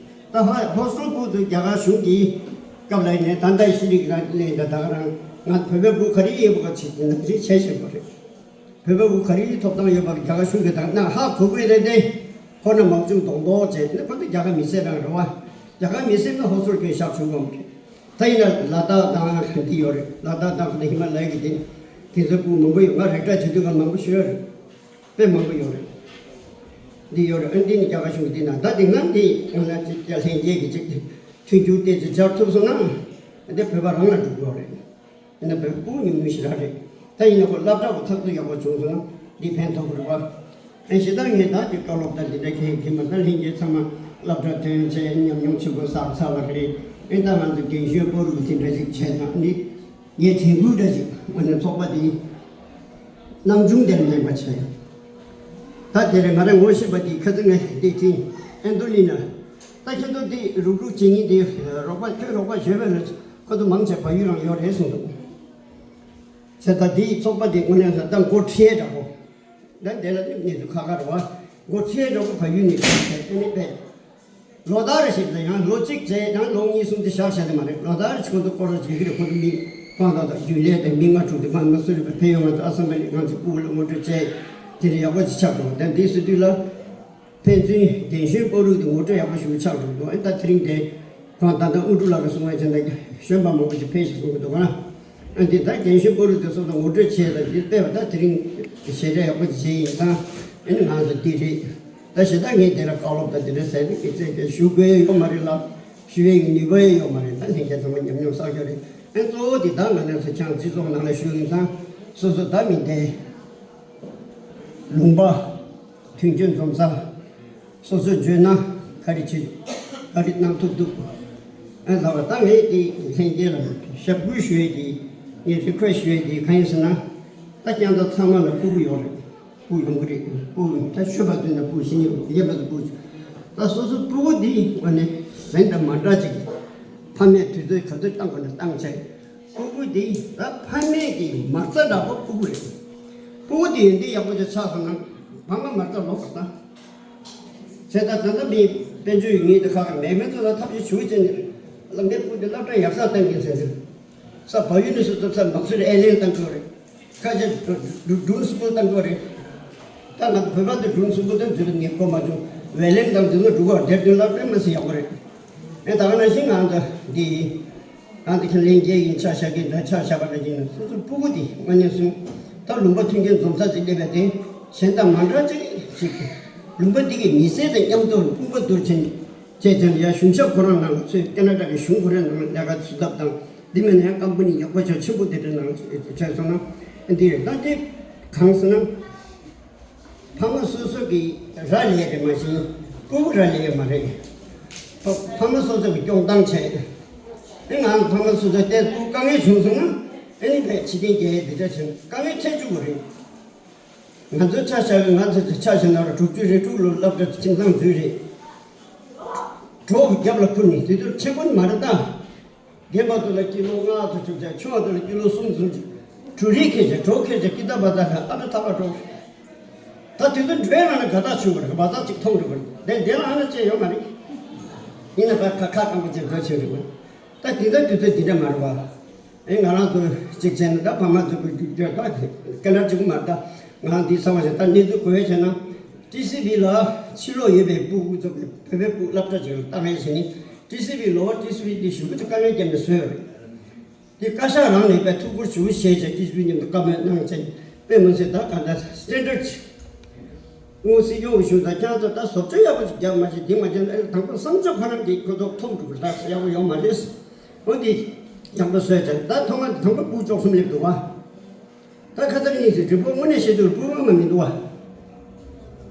ད་ཧ་ཧོ་སི་ཊེལ་སྤུ་གུ་ཚོ་རྒྱ་གར་གཞུང་གིས་སྐབས་ལ་ཡིན་ནའི་ད་ལྟ་ཤི་རིག་རང་གླེང་ད་ད་ག་རང་ང་བོད་པའི་སྤུ་གུ་ག་རེ་ཡོད་པ་ག་ཚོད་ནང་བཞིན་བྱས་བཞིན་པ་རེད། བོད་པའི་སྤུ་གུ་ག་རེ་ཐོབ་ཐང་ཡོད་པ་རྒྱ་གར་གཞུང་གིས་ད་ག་ནང་ཧ་གོ་དགོས་རེད་དེ། ཁོ་ན་མང་ཆུང་གདོང་གདོང་བྱས་ནས་ཁོ་ཚོ་རྒྱ་གར་མི་སེར་རང་རེད་བ། རྒྱ་གར་མི་སེར་ན་ཧོ་སི་ཊེལ་སྐྱོན་བཞག་ཆོག་གམ་རེད། ད་ཡིན་ན་ལ་དྭགས་དང་འདི་ཡོད་རེད། ལ་དྭགས་དང་ཧི་མ་ལ་ཡ་གི་དེ་དེ་ཚོ་སྤུ་གུ་མང་པོ་ཡོད། ང་རེག་ཊར་བྱེད་དུས་ཀ་མང་པོ་ཞུས་ཡོད་རེད། དཔེ་མང་པོ་ཡོད་རེད། འདི་ཡོད་རེད། ཨ་འདི་ནི་རྒྱ་གར་གཞུང་གི་འདི་ན་ད་འདི་ང་འདི་ང་ལ་ཅིག་ཀྱང་ལྷན་རྒྱས་ཀྱི་ཅིག་མཐུན་འགྱུར་ཏོག་ཙམ་སྦྱར་ཐུབ་སོང་ན་འདི་བོད་པ་རང་ལ་འགྲོ་གི་ཡོད་རེད། ཡིན་ན་བོད་པ་སྤུ་ཉུང་ཉུང་ཞིག་རང་རེད། ད་ཡིན་ན་ཁོ་སློབ་གྲྭ་བ་ཚགས་ཚུད་ཡག་པོ་བྱུང་སོང་ན་འདི་ཕན་ཐོགས་ཀྱི་རེད་བ། ཨེ་ཞེ་དྲག་ངས་ད་ཀྱི་བཀའ་སློབ་དང་འདི་འདྲ་གང་ཡང་གི་མ་ད་ལྷན་རྒྱས་ཚང་མ་སློབ་གྲྭ་ཐོན་བྱས་ཉམས་མྱོང་ཆེན་པོ་བསགས་ཚར་བ་རེད། ཨེ་ད་ང་ཚོ་རྒན་གཞོན་བར་དུ་དེ་འདྲ་ཞིག་བྱས་དང་ནི་ངས་དྲན་སྐུལ་འདྲ་ཞིག་ཨ་ནི་ཚོགས་པ་འདི་ནམ་བྱུང་དེར་མེད་པ་བྱས། ད་དེ་རེད། ང་རང་ངོ་ཤེས་པ་འདི་ཁ་ཚིག་ངས་འདི་དྲིན་ཨན་ཏོ་ལི་ན། ད་ཁྱེད་ཚོ་འདི་རུག་རུག་བྱེད་ཉིན་འདི་རོགས་པ་ཁྱོད་རོགས་པ་བྱོས་པས་ལ་ཁོ་ཚོ་མང་ཆེ་བལ་ཡུལ་རང་ཡོད་རེད་གསུངས་འདུག་བྱས་ད་འདིའི་ཚོགས་པ་འདི་དངོས་གནས་ད་མགོ་ཁྲིད་འདྲ་པོ། ད་འདི་ལ་ནི་གནས་ཚུལ་ཁག་ཁག་རེད་བ། མགོ་ཁྲིད་འདྲ་པོ་བལ་ཡུལ་ནས་བྱས་ཏེ་ནི་པས། ལོ་ལྟར་ཞིག་ལ་ཡང་ལོ་གཅིག་བྱས་ཡང་ལོ་གཉིས་གསུམ་དེ་བཞག་བྱས་ནས་མ་རེད། ལོ་ལྟར་ཁོང་ཚོ་སྐོར་ར་བྱེད་ཀྱི་རེད། ཁོང་ཚོ་མི་ཁོང་ཚོ་དང་རྒྱུན་ལས་དང་མི་ལྔ་དྲུག་དེ་ཕ་མ་སུ་རེད་པས་ཕན་ཡོང་ང་ཚོ་ཨ་སམ་པ་ནས་ང་ཚོ་སྤུ་གུ་ལ་ངོ་སྤྲོད་བྱས་དེ་ནས་ཡག་པོ་ཅིག་ཆགས་འགྲོ། དེ་འདི་སུ་དུས་ལ་ཕན་ཚུན་རྒན་གཞོན་བར་དུ་ངོ་སྤྲོད་ཡག་པོ་ཞིག་ཆགས་འགྲོ་འདུག་ཨེ་ད་དེ་རིང་དེ་ཁོང་ད་ལྟ་དབུ་ཁྲིད་ལགས་ཀྱིས་གསུང་བ་བྱས་ན་གཞོན་པ་མང་པོ་ཞིག་ཕེབས་ཤིག་གསུང་གི་འདུག་ག་ན། ཨ་འདི་ད་རྒན་གཞོན་བར་དུ་སོགས་དང་ངོ་སྤྲོད་བྱས་ལ་འདི་སྤེལ་བ་ད་དེ་རིང་ཞལ་རས་ཡག་པོ་བྱས་ཡིན་ཙང་ཨ་ནི་ང་ཚོ་འདི་རེད། ད་ཞེ་དྲག་ངས་དེ་ལ་བཀའ་སློབ་དང་དེ་འདྲ་ཟེར་ནས་སྐད་ཆ་དེ་ཞུ་དགོས་ཡོད་མ་རེད་ལ། ཞུ་བའི་ནུས་པ་ཡང་ཡོད་མ་རེད། ད་ལྷན་རྒྱས་ཚང་མ་ཉམས་མྱོང་བསགས་ཡོད་རེད། ཨ་གཙོ་བོ་དེ་ད་ང་རང་ཚོ་ཆང་སྤྱི་ཚོགས་ནང་ལ་ཞུ་ཡིན་ཙང་སོ་སོ་ད་མི་འདས་ལུང་པ་མཐུན་རྐྱེན་འཛོམས་ས། སོ་སོས་བརྗོད་ན་ག་རེ་བྱེད། ག་རེ་གནང་ཐུབ་ཐུབ། ཨ་ལགས་པ་ད་ངས་དེ་ལྷན་རྒྱས་ལ་ཞབས་སྐུལ་ཞུ་ཡས་དེ་ངས་རི་ཁོ་ཞུ་ཡས་དེ་གང་ཡིན་ཟེར་ན། ད་རྐྱང་ད་ཚང་མ་ལ་སྤུ་གུ་ཡོད་རེད། སྤུ་གུ་ཡོང་གི་རེད། སྤུ་གུ་ད་ཆོས་པ་ཚོས་ན་སྤུ་གུ་ཤི་ཉེ་རེད། རྒན་པ་ཚོ་སྤུ་གུ་ད་སོ་སོ་སྤུ་གུ་དེ་ཨ་ནི་གཞན་དང་མ་འདྲ་ཅིག་ཕ་མས་དུས་ཚོད་ག་ཚོད་བཏང་དགོས་ན་བཏང་བྱས། སྤུ་གུ་དེ་ད་ཕ་མེས་ཀྱི་མ་རྩ་འདྲ་པོ་སྤུ་གུ་རེད། སྤུ་གུ་དེ་ཡོན་ཏན་ཡག་པོ་ཅིག་ཆགས་སོང་ན་ཕ་མ་མ་རྩ་ལོག་པ་དང་། བྱས་ད་ད་ལྟ་མི་དཔལ་འབྱོར་ཡོད་ངེས་དེ་ཁག་གི་མེད་མེད་ཚོ་ལ་ཐབས་ཤེས་ཞུ་བྱས་ནས་ལ་ངའི་སྤུ་གུ་དེ་སློབ་གྲྭ་ཡག་ས་བཏང་གིན་ཟེར་ནས་ས་བལ་ཡུལ་ནས་སུ་ཚབ་ཚབ་མ་ཚུད་ཨེ་ལེན་བཏང་གི་རེད། ཁ་ཆེ་སྒྲུང་སུ་པོ་བཏང་གི་རེད། ད་ང་ཚོ་བོད་པ་ཚོས་སྒྲུང་སུ་པོ་དེ་འཛུལ་ནས་གོ་མ་བྱུང་བས་ལེན་དང་འདི་ཚོ་འགྲོ་གི་རེད། དེར་དོན་སློབ་གྲྭ་མ་ཟིན་ཡག་པོ་རེད། ཨེ་ད་ག་ནང་བཞིན་ང་ཚོ་འདི་ཡིན། ང་འདི་ཁྱེད་ལྷན་རྒྱས་ཡིན་ཆ་བཞག་གི་འདྲ་ཆ་བཞག་པ་འདྲ་ཡིན་ན་སོ་སོ་སྤུ་གུ་དེ་དངོས་གནས་སུ་ད་ལུང་པ་མཐུན་རྐྱེན་འཛོམས་ས་ཅིག་སླེབས་པ་དེ་གཞན་དང་མ་འདྲ་ཅིག་ཅིག་ལུང་པ་འདི་གི་མི་སེར་དང་མཉམ་དུ་དཔུང་པ་བསྡུར་ཕྱིན་བྱས་ཙང་ཡང་གཞུང་ཞབས་ཁོ་རང་ནང་ལ་ཚུད་ཀེ་ན་ཌ་གི་གཞུང་ཁོ་རང་ནང་ལ་ལས་ཀ་བྱེད་ཐབས་དང་འདི་མིན་ན་ཡང་ཀམ་པ་ནི་ཡག་པོ་ཆེ་ཆེན་པོ་དེ་འདྲ་ནང་བྱས་སོང་ན་འདི་རེད། ད་འདི་གང་ཟེར་ན། ཕ་མ་སོ་སོ་གི་ར་ལས་རེད་མ་གཞི་སྤུ་གུ་ར་ལས་ཡོད་མ་རེད། ཕ་ཕ་མ་སོ་སོ་གི་སྐྱོང་སྟངས་བྱས། ཨེ་ང་ཕ་མ་སོ་སོ་ལྟས་སྤུ་གུ་དཀའ་ངལ་བྱུང་སོང་ན་ཨེ་ནི་བས་ཕྱི་རྟེན་རྒྱལ་ཡས་འདི་འདྲ་བྱས་ན་དཀའ་ངལ་འཕྲད་བཅུག་གི་རེད། ང་ཚོའི་ཆ་བཞག་གི་ང་ཚོ་ཆ་བཞག་ན་ར་དྲུག་ཅུ་རེ་དྲུག་ལོ་སློབ་གྲྭ་ཁྱིམ་ཚང་འཛུལ་རེད། གྲོགས་ཀྱི་རྒྱབ་ལ་ཁུར་ནས་དེ་ཚོ་ཆེན་པོ་ནི་མ་རེད་ད། རྒན་པ་ཚོ་ལ་ཀི་ལོ་ལྔ་ཚོ་བཅུག་བྱས་ཆུང་བ་ཚོ་ལ་ཀི་ལོ་གསུམ་ཚོ་བཅུག་གྲུ་རིགས་ཁྱེར་བྱས་གྲོགས་ཁྱེར་བྱས་ཀི་ཏ་པ་ཏ་ལ་ཨ་ཏ་ཐ་པ་འགྲོ། ད་དུས་ཚོད་འགྲོའི་ནང་ན་ག་ད་བྱུང་བ་རེད། བ་ད་ཅིག་མཐོང་འགྲོ་བ་རེད། དེ་འདི་ལ་ཨ་ན་ཅེས་ཡོད་མ་རེད། ཡིན་ན་ད་ཁ་ཁ་སྐམ་པོ་ཅིག་འགྲོ་ཆེན་རེད་བ། ད་དེ་ད་དུས་ཚོད་འདི་འདྲ་མ་རེད་བ། ཨེ་ང་རང་ཚོ་གཅིག་བྱས་ན་ད་ཕ་མ་ཚོ་གི་རྒྱུ་རྒྱུ་ད་ཀ་ལ་གཅིག་མ་ད་ང་རང་འདི་ཚང་བ་ཞིག་ད་གནས་ཚུལ་གོ་བའི་བྱས་ན་ཊི་སི་ཝི་ལ་ཕྱི་ལོགས་ཡོད་པའི་སྤུ་གུ་ཚོ་གི་བོད་པའི་སྤུ་སློབ་གྲྭ་ཅིག་ལ་བཏང་ཡས་བྱས་ནི་ཊི་སི་ཝི་ལོ་ཊི་སི་ཝི་འདི་ཞུ་གི་ཚོ་དཀའ་ངལ་བརྒྱབ་ནས་བཟོས་ཡོད་རེད། དེ་བཀའ་ཤག་རང་ནས་པའི་ཐུགས་ཁུར་ཞུ་བྱས་བྱས་ཊི་སི་ཝི་མཉམ་དུ་བཀའ་མོལ་གནང་བྱས་དཔེ་མི་སྲིད་ད་ག་འདྲ་སི་ཊན་ཌར་ཌི་ཅིག་དངོས་སྲིད་སྐྱོང་བའི་གཞུང་དང་ཁྱང་ཚོ་ད་བཟོ་བཅོས་ཡག་པོ་ཅིག་རྒྱབ་མ་བྱས་འདི་མ་བྱས་ན་ཨེ་དང་པོ་བསམ་ཚུལ་ཁོ་རང་གིས་ཁོ་ཚོ་ཐོབ་འགྲོ་གི་ད་ཡག་པོ་ཡོད་མ་རེད། འོ་འདི་ཡག་པོ་བཟོས་ཙང་ད་ཐོག་མ་འདི་དང་པོ་སྤུ་གུ་བཅུ་གསུམ་སླེབས་འདུག་བ། ད་ཁ་ཚར་གཉིས་སུ་རི་པོ་དངོས་གནས་བཤད་དུས་སྤུ་གུ་མ་མི་འདུག་བ།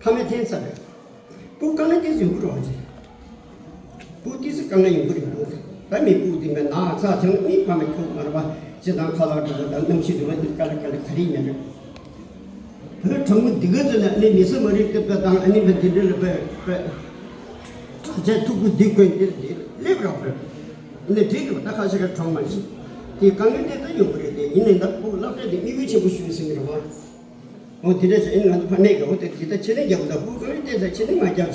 ཕ་མའི་འཐེན་ས་རེད། སྤུ་གུ་དཀའ་ངལ་ཏིས་ཡོང་གི་རེད་བ་ཅེ། སྤུ་གུ་ཏིས་དཀའ་ངལ་ཡོང་གི་རེད་འདུག་ད་མི་སྤུ་གུ་འདི་མེད་ན་ཚ་ཐེངས་གཉིས་ཕ་མ་ཁྱོད་མ་རེད་བ། སྤྱི་དང་ཁ་ལག་འགྲོ་དང་གནམ་གཤིས་འགྲོ་བ་འདི་དཀའ་ལས་དཀའ་ལས་ག་རེ་ཡིན་ན་རེད། བོད་དྲང་མོ་འདི་ག་ཚོད་ནས་ཨ་ནི་མི་ས་མ་རིག་ལྟ་བ་དང་ཨ་ནི་བ་འདི་འདྲ་ལ་བས་བས། དྲག་ཆས་ཐུག་པོ་འདི་དགོས་འདི་འདི་སླེབས་རོགས་བས། ཨ་ནི་འགྲིག་གི་བ་ད་ཁ་ཤས་ཀ་གྲོངས་མ་ཤི། དེ་དཀའ་ངལ་དེ་ད་ཡོང་གི་རེད་དེ་ཡིན་ནའི་ད་ཕྲུ་གུ་སློབ་གྲྭ་དེ་དམིགས་ཡུལ་ཆེན་པོ་ཞུ་ཟིན་གི་རེད་བ། འོ་དེ་འདྲ་ཞིག་ཨ་ནི་ང་ཚོ་ཕ་མེས་ཀྱི་འོ་དེ་འདི་ད་ཕྱི་ནས་རྒྱབ་ད་ཕྲུ་གུ་གང་ཡིན་དེ་ད་ཕྱི་ནས་མ་རྒྱབ་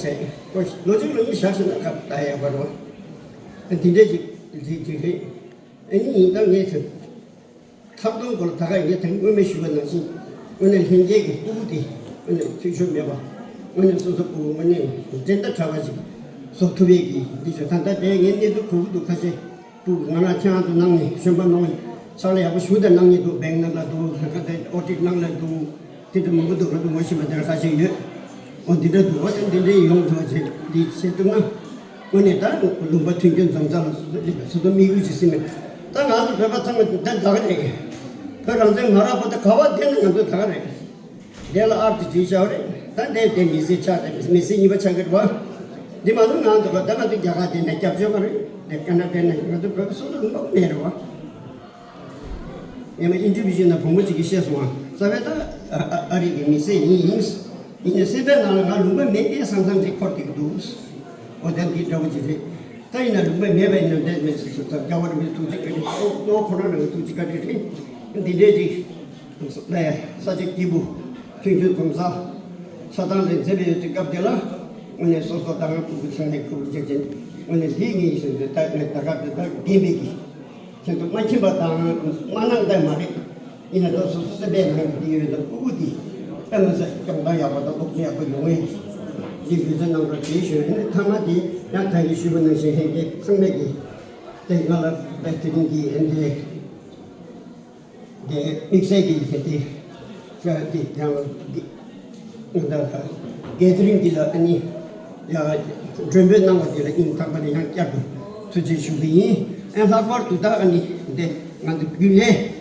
བྱས་ལོ་གཅིག་ལོ་གཉིས་བཞག་ཤེ་ན་ཁ་ད་ཡག་པ་རེད་བ། ཨ་འདི་འདྲ་ཞིག་འགྲིག་འགྲིག་རེད། ཨ་ནི་ཡིན་ད་ངས་ཚོ། ཐབས་སྟོང་སྐོར་ད་ག་ཡིན་དེ་སྔོན་མ་ཞུས་པ་ནང་བཞིན་དངོས་གནས་ལྷན་རྒྱས་ཀྱི་སྤུ་གུ་དེ་དངོས་གནས་འཐུས་ཤོར་མེད་པ་དངོས་གནས་སོ་སོ་སྤུ་གུ་དངོས་གནས་འགྲན་ཟླ་བྲལ་བ་ཞིག་བཟོ་ཐུབ་ཡས་ཀྱི་འདི་ཚོ་ད་ལྟ་དེ་ངས་གནས་ཚུལ་གོ་གི་འདུག་ཁ་ཤས་སྤུ་གུ་ང་རང་ཁྱེད་རང་ཚོ་ནང་ནས་གཞོན་པ་ནང་ཕྱག་ལས་ཡག་པོ་ཞུ་དང་གནང་ངེས་འདུག་བེང་ནང་ལ་འདུག་ལྷ་ཁ་དེ་ཨོ་ཊིཊ་ནང་ལ་འདུག་དེ་འདྲ་མང་པོ་འདུག་ར། འདུག་ངོ་ཤེས་པ་དེ་འདྲ་ཁ་ཤས་ཡོད། འོ་འདི་འདྲ་འདུག་འོ་དེ་འདི་འདྲའི་ཡོང་འདུག་བ་ཅེས་འདི་བཤད་ཐུབ་ན། དངོས་གནས་ད་ལུང་པ་མཐུན་རྐྱེན་འཛོམས་ས་ལ་སོ་སོ་སླེབས་པའི་སོ་སོ་དམིགས་ཡུལ་ཅིག་ཟིན་མེད། ད་ང་ཚོ་བོད་པ་ཚང་མ་འདི་ད་ག་རེད། བོད་རང་བཙན་མ་རག་པ་ད་ག་བ་བསྡད་ན་ང་ཚོ་ད་ག་རེད། འདི་ལ་ཨར་དུ་བྱས་བཞག་རེད། ད་འདི་འདི་མི་ཚེ་ཆགས་རེད། མི་ཚེ་གཉིས་པ་ཆགས་ཀྱི་རེད་བ། འདི་མ་གཏོགས་ང་ཚོ་ད་ང་ཚོ་རྒྱ་གར་བསྡད་ན་སྐྱབས་བཅོལ་མ་རེད། འདི་ཀ་ན་ཌ་བསྡད་ན་ང་ཚོ་བོད་པ་སོ་སོ་ལུང་པ་མེད་རེད་བ། ངས་མ་ཨིན་ཊར་བིའུ་བྱས་ན་བུ་མོ་གཅིག་གིས་བཤད་སོང་བ། རྩ་བའི་ད་ཨ་ཨ་ཨ་རི་གི་མི་སེར་ཡིན་ཡིན། ཡིན་ནའི་སེམས་པའི་ནང་ལ་ང་ལུང་པ་མེད་ཀྱི་བསམ་བསམ་ཅིག་འཁོར་བསྡད་ཀྱི་འདུག་འོ་ད་འདི་འདྲ་བོ་ཅིག་རེད། ད་ཡིན་ན་ལུང་པ་མེད་པ་ཡིན་ན་འདྲ་མེད་ཅིག་སོང་ཙང་རྒྱལ་བ་རིན་པོ་ཆེ་ཐུགས་རྗེ་བཀའ་དྲིན། གཙོ་བོ་ཁོ་རང་རང་གི་ཐུགས་རྗེ་བཀའ་དྲིན་རེད། འདི་འདྲའི་ཅིག་ལས་ས་ཆ་སྐྱིད་པོ་མཐུན་རྐྱེན་འཛོམས་ས་ཆགས་སྟངས་ལས་མཛད་པའི་དུས་སྐབས་དེ་ལ་དངོས་གནས་སོ་སོ་ད་ང་ཕྲུ་གུ་ཚང་མའི་ཕྲུ་གུ་བྱེད་ཅིང་དངོས་གནས་འདི་ངེད་ཀྱི་སེམས་སུ་ད་ངས་ད་ག་དེ་ལྟར་འགན་མེད་ཀྱི། ཁྱེད་ཚོ་མ་མཁྱེན་པ་དང་མ་གནང་ད་མ་རེད། ཡིན་ན་ད་སོ་སོ་སེམས་པའི་ནང་གི་འདི་ཡོད་ད་ཕྲུ་གུ་འདི་ཨེ་མ་ཟད་སྐྱོང་སྟངས་ཡག་པོ་དང་སློབ་སྦྱོང་ཡག་པོ་ཡོང་ངེས། འདི་འབད་བརྩོན་གནང་རོགས་བྱེད་ཞུ། ཨ་ནི་མཐའ་མ་འདི་ཡང་ད་གིན་ཞུས་པ་ནང་བཞིན་ཧེ་གེ་ཚང་མས་ཀྱི་དེ་ང་ལ་ད་དེ་རིང་གི་ཨེ་འདི་དེ་དམིགས་བསལ་གྱི་ཧེ་དེ་ས་དེ་ཡང་འདི་ང་ད་གེ་དེ་རིང་འདི་ལ་ཨ་ནི་ཡ་མགྲོན་འབོད་གནང་བ་དེ་ལ་སྙིང་ཐག་པ་ནས་ཡང་བསྐྱར་དུ་ཐུགས་རྗེ་ཞུ་གི་ཡིན། ཨ་ལྷག་པར་དུ་ད་ཨ་ནི་འདི་ང་ཚོ་རྒྱུན་ལས།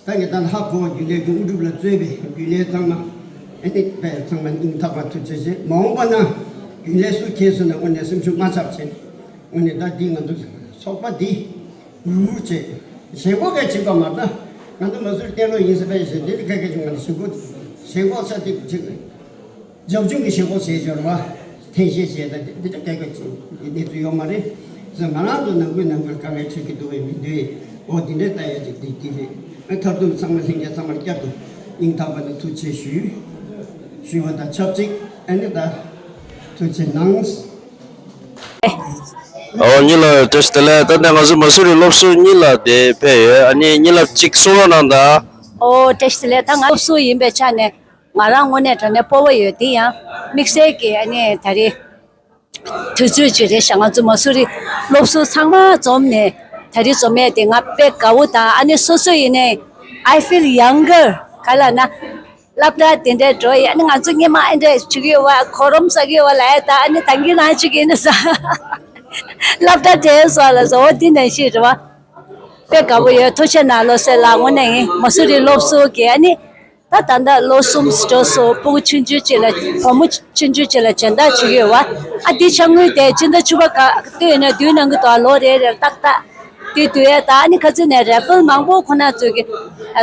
ད་ངས་ད་ལྷག་གོ་བ་རྒྱུན་ལས་ཀྱི་དངོས་གྲུབ་ལ་གཙོས་པའི་རྒྱུན་ལས་ཚང་མ་ཨ་ནི་དཔེ་ཚང་མ་སྙིང་ཐག་པ་ཐུགས་རྗེ་ཆེ། མ་འོངས་པ་ན་རྒྱུན་ལས་སུ་ཁེལ་སོང་ན་དངོས་གནས་སེམས་ཤུགས་མ་ཆག་བྱས། དངོས་གནས་ད་འདི་ང་ཚོ་ཚོགས་པ་འདི་རུ་རུ་བྱས་ཞེན་ཁོག་གས་བྱེད་པ་མ་ད་ང་ཚོ་མ་སུར་གཏན་ལོག་ཡིན་ཟེར་པ་ཡིན་ཟེར་འདི་ནི་ཁ་ཁ་ཅིག་ང་ཚོ་ཞེན་ཁོག་ཞེན་ཁོག་ས་ཅིག་བྱེད་དགོས། རྒྱབ་ལྗོངས་ཀྱི་ཞེན་ཁོག་བྱས་འབྱོར་བ། འཐེན་ཤེས་བྱས་ད་འདི་འདྲ་སྐད་ཆ་གནས་ཚུལ་ཡོད་མ་རེད། ཟེར་ང་རང་ཚོ་ནང་ཁུལ་ནང་ཁུལ་དཀའ་ངལ་འཕྲད་ཀྱི་འདུག་བས་མི་འདུག་འོ་འདི་འདྲའི་ལྟ་ཡ་ཅིག་འདི་འདི་རེད། མཐར་ཐུག་ཚང་མ་ལྷན་རྒྱས་ཚང་མར་བསྐྱར་དུ་སྙིང་ཐག་པ་ནས་ཐུགས་རྗེ་ཆེ་ཞུ། ཞུ་བ་དང་ཆབས་ཅིག་ཨ་ནི་ད་ཐུགས་རྗེ་གནང་། ཨོ་ཉི་ལ་བཀྲ་ཤིས་བདེ་ལེགས། ད་ལྟ་ང་ཚོ་མ་སུ་རི་སློབ་གསོ་གཉིས་ལ་དེ་ཕེབས་ཡོད། ཨ་ནི་གཉིས་ལ་གཅིག་གསུང་རོགས་གནང་དང་། ཨོ་བཀྲ་ཤིས་བདེ་ལེགས། ད་ང་སློབ་གསོ་ཡིན་པའི་ཆ་ནས་ང་རང་དངོས་གནས་དྲང་གནས་སྤོབས་པ་ཡོད། དེ་ཡང་དམིགས་བསལ་གྱི་ཨ་ནི་ད་རེས་དུས་ཚོད་ཅིག་རེད་ཤག་ང་ཚོ་མ་སུ་རི་སློབ་གསོ་ཚང་མ་འཛོམས་ནས་ད་རེས་འཛོམས་ཡས་དེ་ང་དཔེ་དགའ་བོ་དང་། ཨ་ནི་སོ་སོ་ཡིན་ནའི་I feel younger ག་ལ་ན། སློབ་གྲྭ་དེ་འདྲའི་འགྲོ་ཡི། ཨ་ནི་ང་ཚོ་སྔོན་མ་ཨེ་འདྲས་བྱེད་ཀྱི་ཡོད་བ། གོ་རིམ་ཟ་གི་ཡོད་བ་ལ་ཡ། ད་ཨ་ནི་ད་གིན་རང་བྱེད་ཀྱི་ཡིན་ན་ཟ། སློབ་གྲྭ་དེ་སོགས་ལ་བཟོ་བོ་འདི་ནང་བཞིན་རེད་བ། དཔེ་དགའ་བོ་ཡོད། ཐུགས་རྗེ་གནང་ལོ་ཟེར་ལ་དངོས་གནས་ཡིན། མ་སུ་རི་སློབ་གསོ་གི་ཨ་ནི་ད་ད་ལྟ་ལོ་གསུམ་འགྲོ་སོང་། སྤུ་གུ་ཆུང་ཆུང་ཅིག་ལ་བུ་མོ་ཆུང་ཆུང་ཅིག་ལ་སྦྱིན་བདག་བྱེད་ཀྱི་ཡོད་བ། ཨ་འདི་ཆ་དངུལ་དེ་སྤྱི་ཟླ་བཅུ་པ་ག་ལྟོས་ན་བསྡུས་གནང་གི་འདུག་ལོ་རེ་རེར་ཏག་ཏག་དེ་བསྡུ་ཡས་ད་ཨ་ནི་ཁ་ཚོད་ནས་རེ་ཕེལ་མང་པོ་ཁོ་ན་ཚོས་ཀྱི་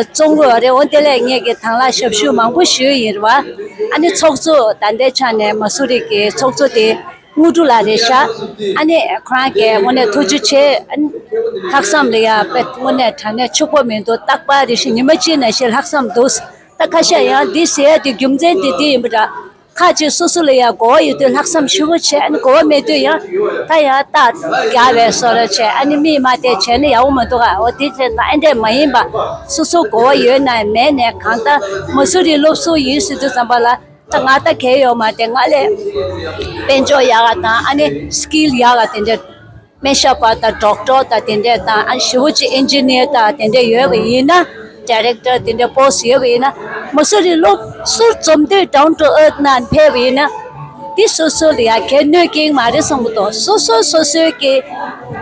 བཙོང་གི་ཡོད་རེད། འོ་དེ་ལས་ངས་ཀྱི་དང་བླངས་ཞབས་ཞུ་མང་པོ་ཞུས་ཡིན་རེད་བ། ཨ་ནི་ཚོགས་གཙོ་ད་ལྟའི་ཆ་ནས་མ་སུ་རི་གི་ཚོགས་གཙོ་དེ་དངོས་གྲུབ་ལགས་རེད་ཤག་ཨ་ནི་ཁོ་རང་གི་དངོས་གནས་ཐུགས་རྗེ་ཆེ། ཨ་ནི་ལྷག་བསམ་ལ་ཡ་དཔེ་དངོས་གནས་དྲང་གནས་ཕྱུག་པོ་མི་འདུག་རྟག་པར་རེ་བཞིན་ཉི་མ་གཅིག་ནང་བཞིན་ལྷག་བསམ་འདུག་ད་ཁ་ཤས་ཡང་འདི་ཟེར་ཡ་དེ་རྒྱུ་མཚན་དེ་དེ་ཡིན་པ་འདྲ། ཁ་ཅིག་སོ་སོ་ལ་ཡང་གོ་བ་ཡོད་དུས་ལྷག་བསམ་ཞེ་པོ་བྱས། ཨ་ནི་གོ་བ་མེད་དུས་ཡང་ད་ཡང་རྟ་རྒྱག་པའི་བཟོ་འདྲ་བྱས། ཨ་ནི་མིས་མ་དེ་བྱས་ན་ཡག་པོ་མ་འདུག་ག་འོ་དེ་བྱས་ན་ཨེ་འདྲས་མ་ཡིན་པ། སོ་སོ་གོ་བ་ཡོད་ན་མེད་ན་གང་ལྟར་མ་སུ་རི་སློབ་གསོ་ཡིན་ཟེར་དུས་ཙམ་པ་ལ་ད་ང་ད་གལ་ཡོད་མ་རེད། ང་ལས་དཔལ་འབྱོར་ཡག་ག་དང་ཨ་ནི་སི་ཀིལ་ཡག་ག་དེ་འདྲས། སྨན་ཞབས་པ་དང་ཌོག་ཊར་དང་དེ་འདྲས་དང་། ཨ་ཞེ་པོ་ཅིག་ཨིན་ཇི་ནི་ཡར་དང་དེ་འདྲས་ཡོད་པ་ཡིན་ན། ཌའི་རེག་ཊར་དེ་འདྲས་པོ་སི་ཊི་ཡོད་པ་ཡིན་ན། མ་སུ་རི་སློབ་གསོ་འཛོམས་དུས་ཌའུན་ཊུ་ཨར་ཐི་ནང་ཕེབས་པ་ཡིན་ན། འདི་སོ་སོ་ལ་ཡང་གལ་གནོད་ཀྱིན་མ་རེད་བསམ་གྱི་འདུག་སོ་སོ་སོ་སོའི་གི་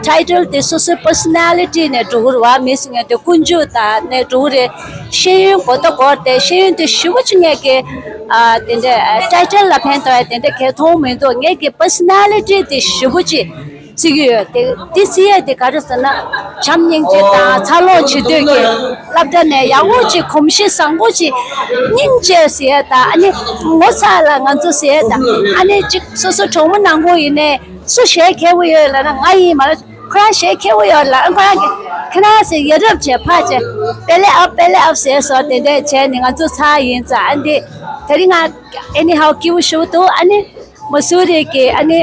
ཊའི་ཊལ་དེ་སོ་སོའི་པར་སོ་ནལ་ཊི་ནས་འགྲོ་གི་རེད་བ། མི་ཟེར་མཁན་དེ་ཀུན་སྤྱོད་དང་ནས་འགྲོ་གི་རེད། ཤེས་ཡོན་གོ་ད་གོ་དེ་ཤེས་ཡོན་དེ་ཞེ་པོ་ཅིག་ངས་གི་ཨ་དེ་འདྲས་ཊའི་ཊལ་ལ་ཕན་ཐོགས་ཡ་དེ་འདྲས་གལ་མཐོང་མི་འདུག་ངས་གི་པར་སོ་ནལ་ཊི་དེ་ཞེ་པོ་ཅིག་བརྩི་གི་ཡོད། དེ་དེ་བརྩི་ཡས་དེ་ག་རེ་ཟེར་ན། བྱམས་སྙིང་རྗེ་དང་འཚར་ལོངས་བྱེད་འདོད་ཀྱི་སློབ་གྲྭ་ནས་ཡག་པོ་ཅིག་གོམས་གཤིས་བཟང་པོ་ཅིག་སྙིང་རྗེ་ཟེར་ཡས་དང་། ཨ་ནི་ངོ་ཚ་ལ་ང་ཚོ་ཟེར་ཡས་དང་། ཨ་ནི་ཅིག་སོ་སོ་གྲོགས་མོ་ནང་པོ་ཡིན་ནའི་སུ་གཞས་མཁས་པོ་ཡོད་ལབ་ན་ང་ཡིན་མ་ལ། ཁོ་རང་གཞས་མཁས་པོ་ཡོད་ལབ། ཁོ་རང་གི་ཁྱེད་རང་ཟེར་ཡ་རབས་བྱས་ཕར་བྱས་པེ་ལེ་ཨབ་པེ་ལེ་ཨབ་ཟེར་སོ་དེ་འདྲས་བྱས་ནས་ང་ཚོ་ཚར་ཡིན་ཙང་། ཨ་ནི་དེ་རིང་ང་ཨེ་ནི་ཧའུ་སྐྱིད་པོ་ཞེ་པོ་འདུག་ཨ་ནི། མ་སུ་རི་གི་ཨ་ནི་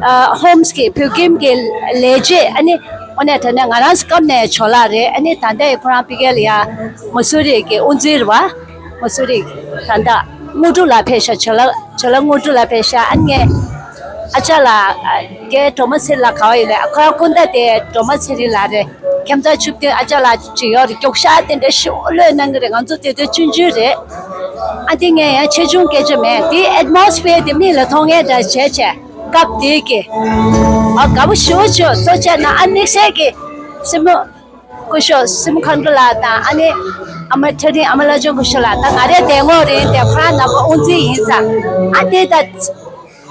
ཨ་ཧོམ་སི་གི་བོད་ཁྱིམ་གྱི་ལས་བྱེད། ཨ་ནི་དངོས་གནས་དྲང་གནས་ང་རང་སྐབས་ནས་ཇོ་ལགས་རེད། ཨ་ནི་ད་ལྟ་ཡི་ཁོ་རང་ཕ་གི་ལ་ཡ་མ་སུ་རི་གི་དབུ་འཛིན་རེད་བ། མ་སུ་རི་ད་ལྟ་དངོས་གྲུབ་ལགས་ཕེབས་ཤག་ཇོ་ལགས་ཇོ་ལགས་དངོས་གྲུབ་ལགས་ཕེབས་ཤག་ཨ་ནི་ངས་ཨ་ཅག་ལགས་ཨ་རྒན་སྒྲོལ་མ་ཚེ་རིང་ལགས་ག་བ་ཡོད་ལབ། ཁོ་རང་སྐུ་ཟླ་དེ་སྒྲོལ་མ་ཚེ་རིང་ལགས་རེད། ཁྱིམ་ཚང་བཅུ་བདུན་ཨ་ཅག་ལགས་ཅིག་ཡོད་རེད། མགྱོགས་ཤག་དེ་འདྲ་ཞེ་པོ་བློས་གནང་གི་རེད། ང་ཚོ་དེ་དུས་ཆུང་ཆུང་རེད། ཨ་དེ་ངས་ཡང་ཆེ་ཆུང་སྐད་ཆ་མེད། དེའི་ཨེཊ་མོ་སི་ཕི་ཡར་དེ་མིག་ལ་མཐོང་མཁན་འདྲ་བྱས་བྱས་སྐབས་དེའི་གི་ཨ་དགའ་པོ་ཞེ་པོ་བྱུང་། ཐུགས་རྗེ་ཆེ་གནང་། ཨ་དམིགས་བསལ་གྱི་སྲས་མོ་སྐུ་ཞབས་སྲས་མོ་མཁའ་འགྲོ་ལགས་དང་། ཨ་ནི་ཨ་མ་ཁྲ་འགྲིག་ཨ་མ་བླ་ཆེན་སྐུ་ཞབས་ལགས་དང་། ང་རའི་གདམ་ངོ་རེད་དེ། ཁོ་རང་ནང་པ་དབུ་འཛིན་ཡིན་ཙང་། ཨ་དེ་ད་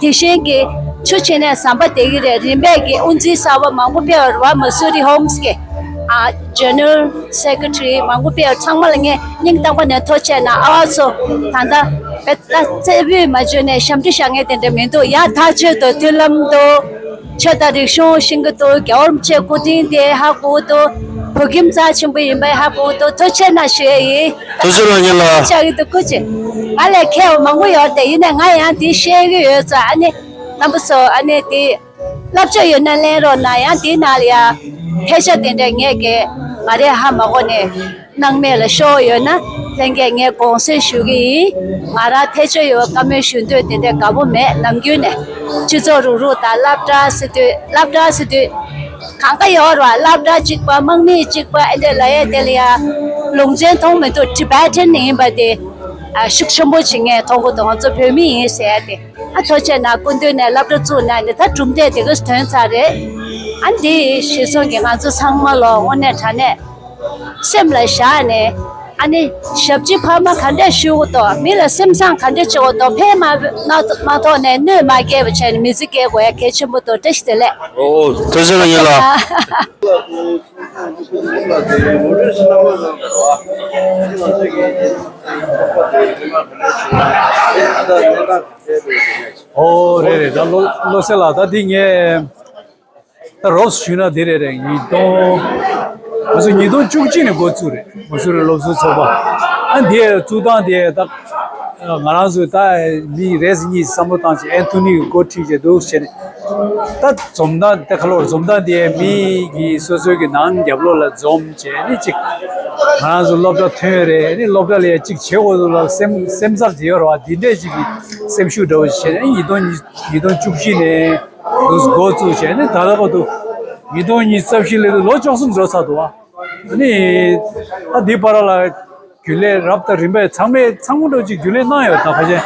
དེ་བཞིན་གྱི་ཆུ་ཆེན་ནས་ཟམ་པ་བསྡད་ཀྱི་རེད། རིམ་པས་ཀྱི་དབུ་འཛིན་གསར་པ་མང་པོ་ཕེབས་པ་རེད་པ། མ་སུ་རི་ཧོམ་སི་གི་ཨ་ཇེ་ནེ་རལ་སེ་ཀེ་ཊི་རི་མང་པོ་ཕེབས་པ། ཚང་མ་ལ་ངས་སྙིང་ཐག་པ་ནས་ཐུགས་རྗེ་ཆེ་གནང་། ཨ་བ་ཚོ་ད་ལྟ་བེད་ལ་རྩེ་ཕུད་མ་བྱོས་ནས་ཞབས་འདྲེན་བཞག་མཁན་དེ་འདྲ་མི་འདུག་ཡར་ཐག་ཆོད་དུ་མཐུན་ལམ་དུ་ཆོས་དང་རིག་གཞུང་ཤེས་ཀྱི་འདུག་རྒྱལ་བ་རིན་པོ་ཆེའི་སྐུ་དྲིན་དེ་ཧ་གོ་གི་འདུག་བོད་ཁྱིམ་རྩ་ཆེན་པོ་ཡིན་པ་ཧ་གོ་གི་འདུག་ཐུགས་རྗེ་ཆེ་གནང་ཞུ་ཡས་ཡིན། ཐུགས་རྗེ་གནང་། ཉིན་ལ་ཆགས་ཀྱི་འདུག་སྐུ་མཁྱེན། ང་ལས་མཁས་པ་མང་པོ་ཡོད་རེད་དེ། ཡིན་ནའི་ང་ཡང་དེ་ཤེས་ཀྱི་ཡོད་ཙང་། ཨ་ནི་རྣམ་པ་ཚོ་ཨ་ནི་དེ་བསླབ་བྱ་ཡོད་ན་ལེན་རོགས་གནང་། ཡང་དེའི་ནང་ལ་ཡང་ཕལ་ཆེར་དེ་འདྲ་ངས་ཀྱི་ང་རས་ཧ་མ་གོ་ནས་སྣང་མེད་ལ་ཤོར་ཡོད་ན་ལྷན་རྒྱས་ངས་དགོངས་སེལ་ཞུ་གི་ཡིན། ང་རང་ཐལ་ཆ་ཡོད་པ་བཀའ་མོལ་ཞུ་འདོད་དེ་འདྲ་དགའ་པོ་མེད། ནམ་རྒྱུན་ནས་སྤྱི་ཚོགས་རུག་རུག་དང་སློབ་གྲྭ་ཟེར་དུས། སློབ་གྲྭ་ཟེར་དུས་གང་ག་ཡོད་རེད་པ། སློབ་གྲྭ་གཅིག་པ་དམག་མི་གཅིག་པ་ཨེ་འདྲ་ལབ་ཡས་དེ་ལ་ཡང་ལུང་ཚན་མཐོང་མི་འདུག་ཊི་བེ་ཊན་ཡིན་པ་དེ་ཨ་ཤུགས་ཆེན་པོ་ཅིག་ངས་མཐོང་གི་འདུག་ང་ཚོ་བོད་མི་ཡིན་ཟེར་ཡ་དེ། ཨ་ཐུགས་རྗེ་གནང་། སྐུ་མདུན་ནས་སློབ་གྲྭ་བཙུགས་གནང་ནས་ད་གྲུབ་འབྲས་དེ་ག་ཐོན་ཚར་རེད། ཨ་འདི་གཞིར་བཟུང་གིས་ང་ཚོ་ཚང་མ་ལོ་དངོས་གནས་དྲང་གནས་སེམས་ལ་བཞག་ནས། ཨ་ནི་ཞབས་ཕྱི་ཕ་མ་ག་འདྲས་ཞུ་དགོས་འདུག་མི་ལ་སེམས་བཟང་ག་འདྲས་བྱེད་དགོས་འདུག་ཕན་མ་མ་མ་ཐོགས་ནས་གནོད་མ་སྐྱེལ་བ་བྱས་ནས་མི་ཚེ་སྐྱེལ་དགོས་ཡ་གལ་ཆེན་པོ་འདུག་བཀྲ་ཤིས་བདེ་ལེགས། ཨོ་ཐུགས་རྗེ་གནང་། ཉིན་ལ། ཨོ་རེད་རེད། ད་བློ་བློ་གསལ་ལགས། ད་འདི་ངས་ད་རོབ་ཞུས་ན་འདི་རེད་རེད། ཉིས་སྟོང་ང་ཚོ་ཉིས་སྟོང་བཅུ་གཅིག་ནས་འགོ་བཙུགས་རེད། མ་སུ་རི་སློབ་ཟུར་ཚོགས་པ། ཨ་འདི་བཙུགས་སྟངས་དེ་ད་ང་རང་ཚོས་ད་མི་རེ་ཟིག་གཉིས་བསམ་བློ་བཏང་བྱས། ཨན་ཐོ་ནི་གིས་འགོ་ཁྲིད་བྱས་འདུག་བྱས་ནས། ད་འཛོམས་སྟངས་དེ་ཁ་ལོར་འཛོམས་སྟངས་དེ་མི་གི་སོ་སོའི་གི་ནང་རྒྱབ་ལོགས་ལ་འཛོམས་བྱས་ནས་ཅིག་ང་རང་ཚོ་སློབ་གྲྭ་ཐོན་རེད། ནི་སློབ་གྲྭ་ལ་ཡ་ཅིག་བྱེད་དགོས་འདུག་ལ་སེམས་སེམས་འཚབ་ཅིག་ཡོད་རེད་པ། འདི་འདྲས་ཅིག་གི་སེམས་ཤུགས་འདྲ་བོ་བྱས་ནས་ཉིས་སྟོང་ཉིས་ཉིས་སྟོང་བཅུ་བཞི་ནས་འདུག་འགོ་བཙུགས་བྱས་ནས་ད་ལྟ་བར་དུ་ཉིས་སྟོང་ཉི་ཤུ་རྩ་བཞི་སླེབས་དུས་ལོ་བཅུ་གསུམ་འགྲོ་ཚར་འདུག་པ། ཨ་ནི་ད་འདི་བར་ལ་རྒྱུན་ལས་རབ་དང་རིམ་པས་ཚང་མས་ཚང་མ་འདྲ་བོ་ཅིག་རྒྱུན་ལས་གནང་ཡོད་ད་ཕལ་ཆེར།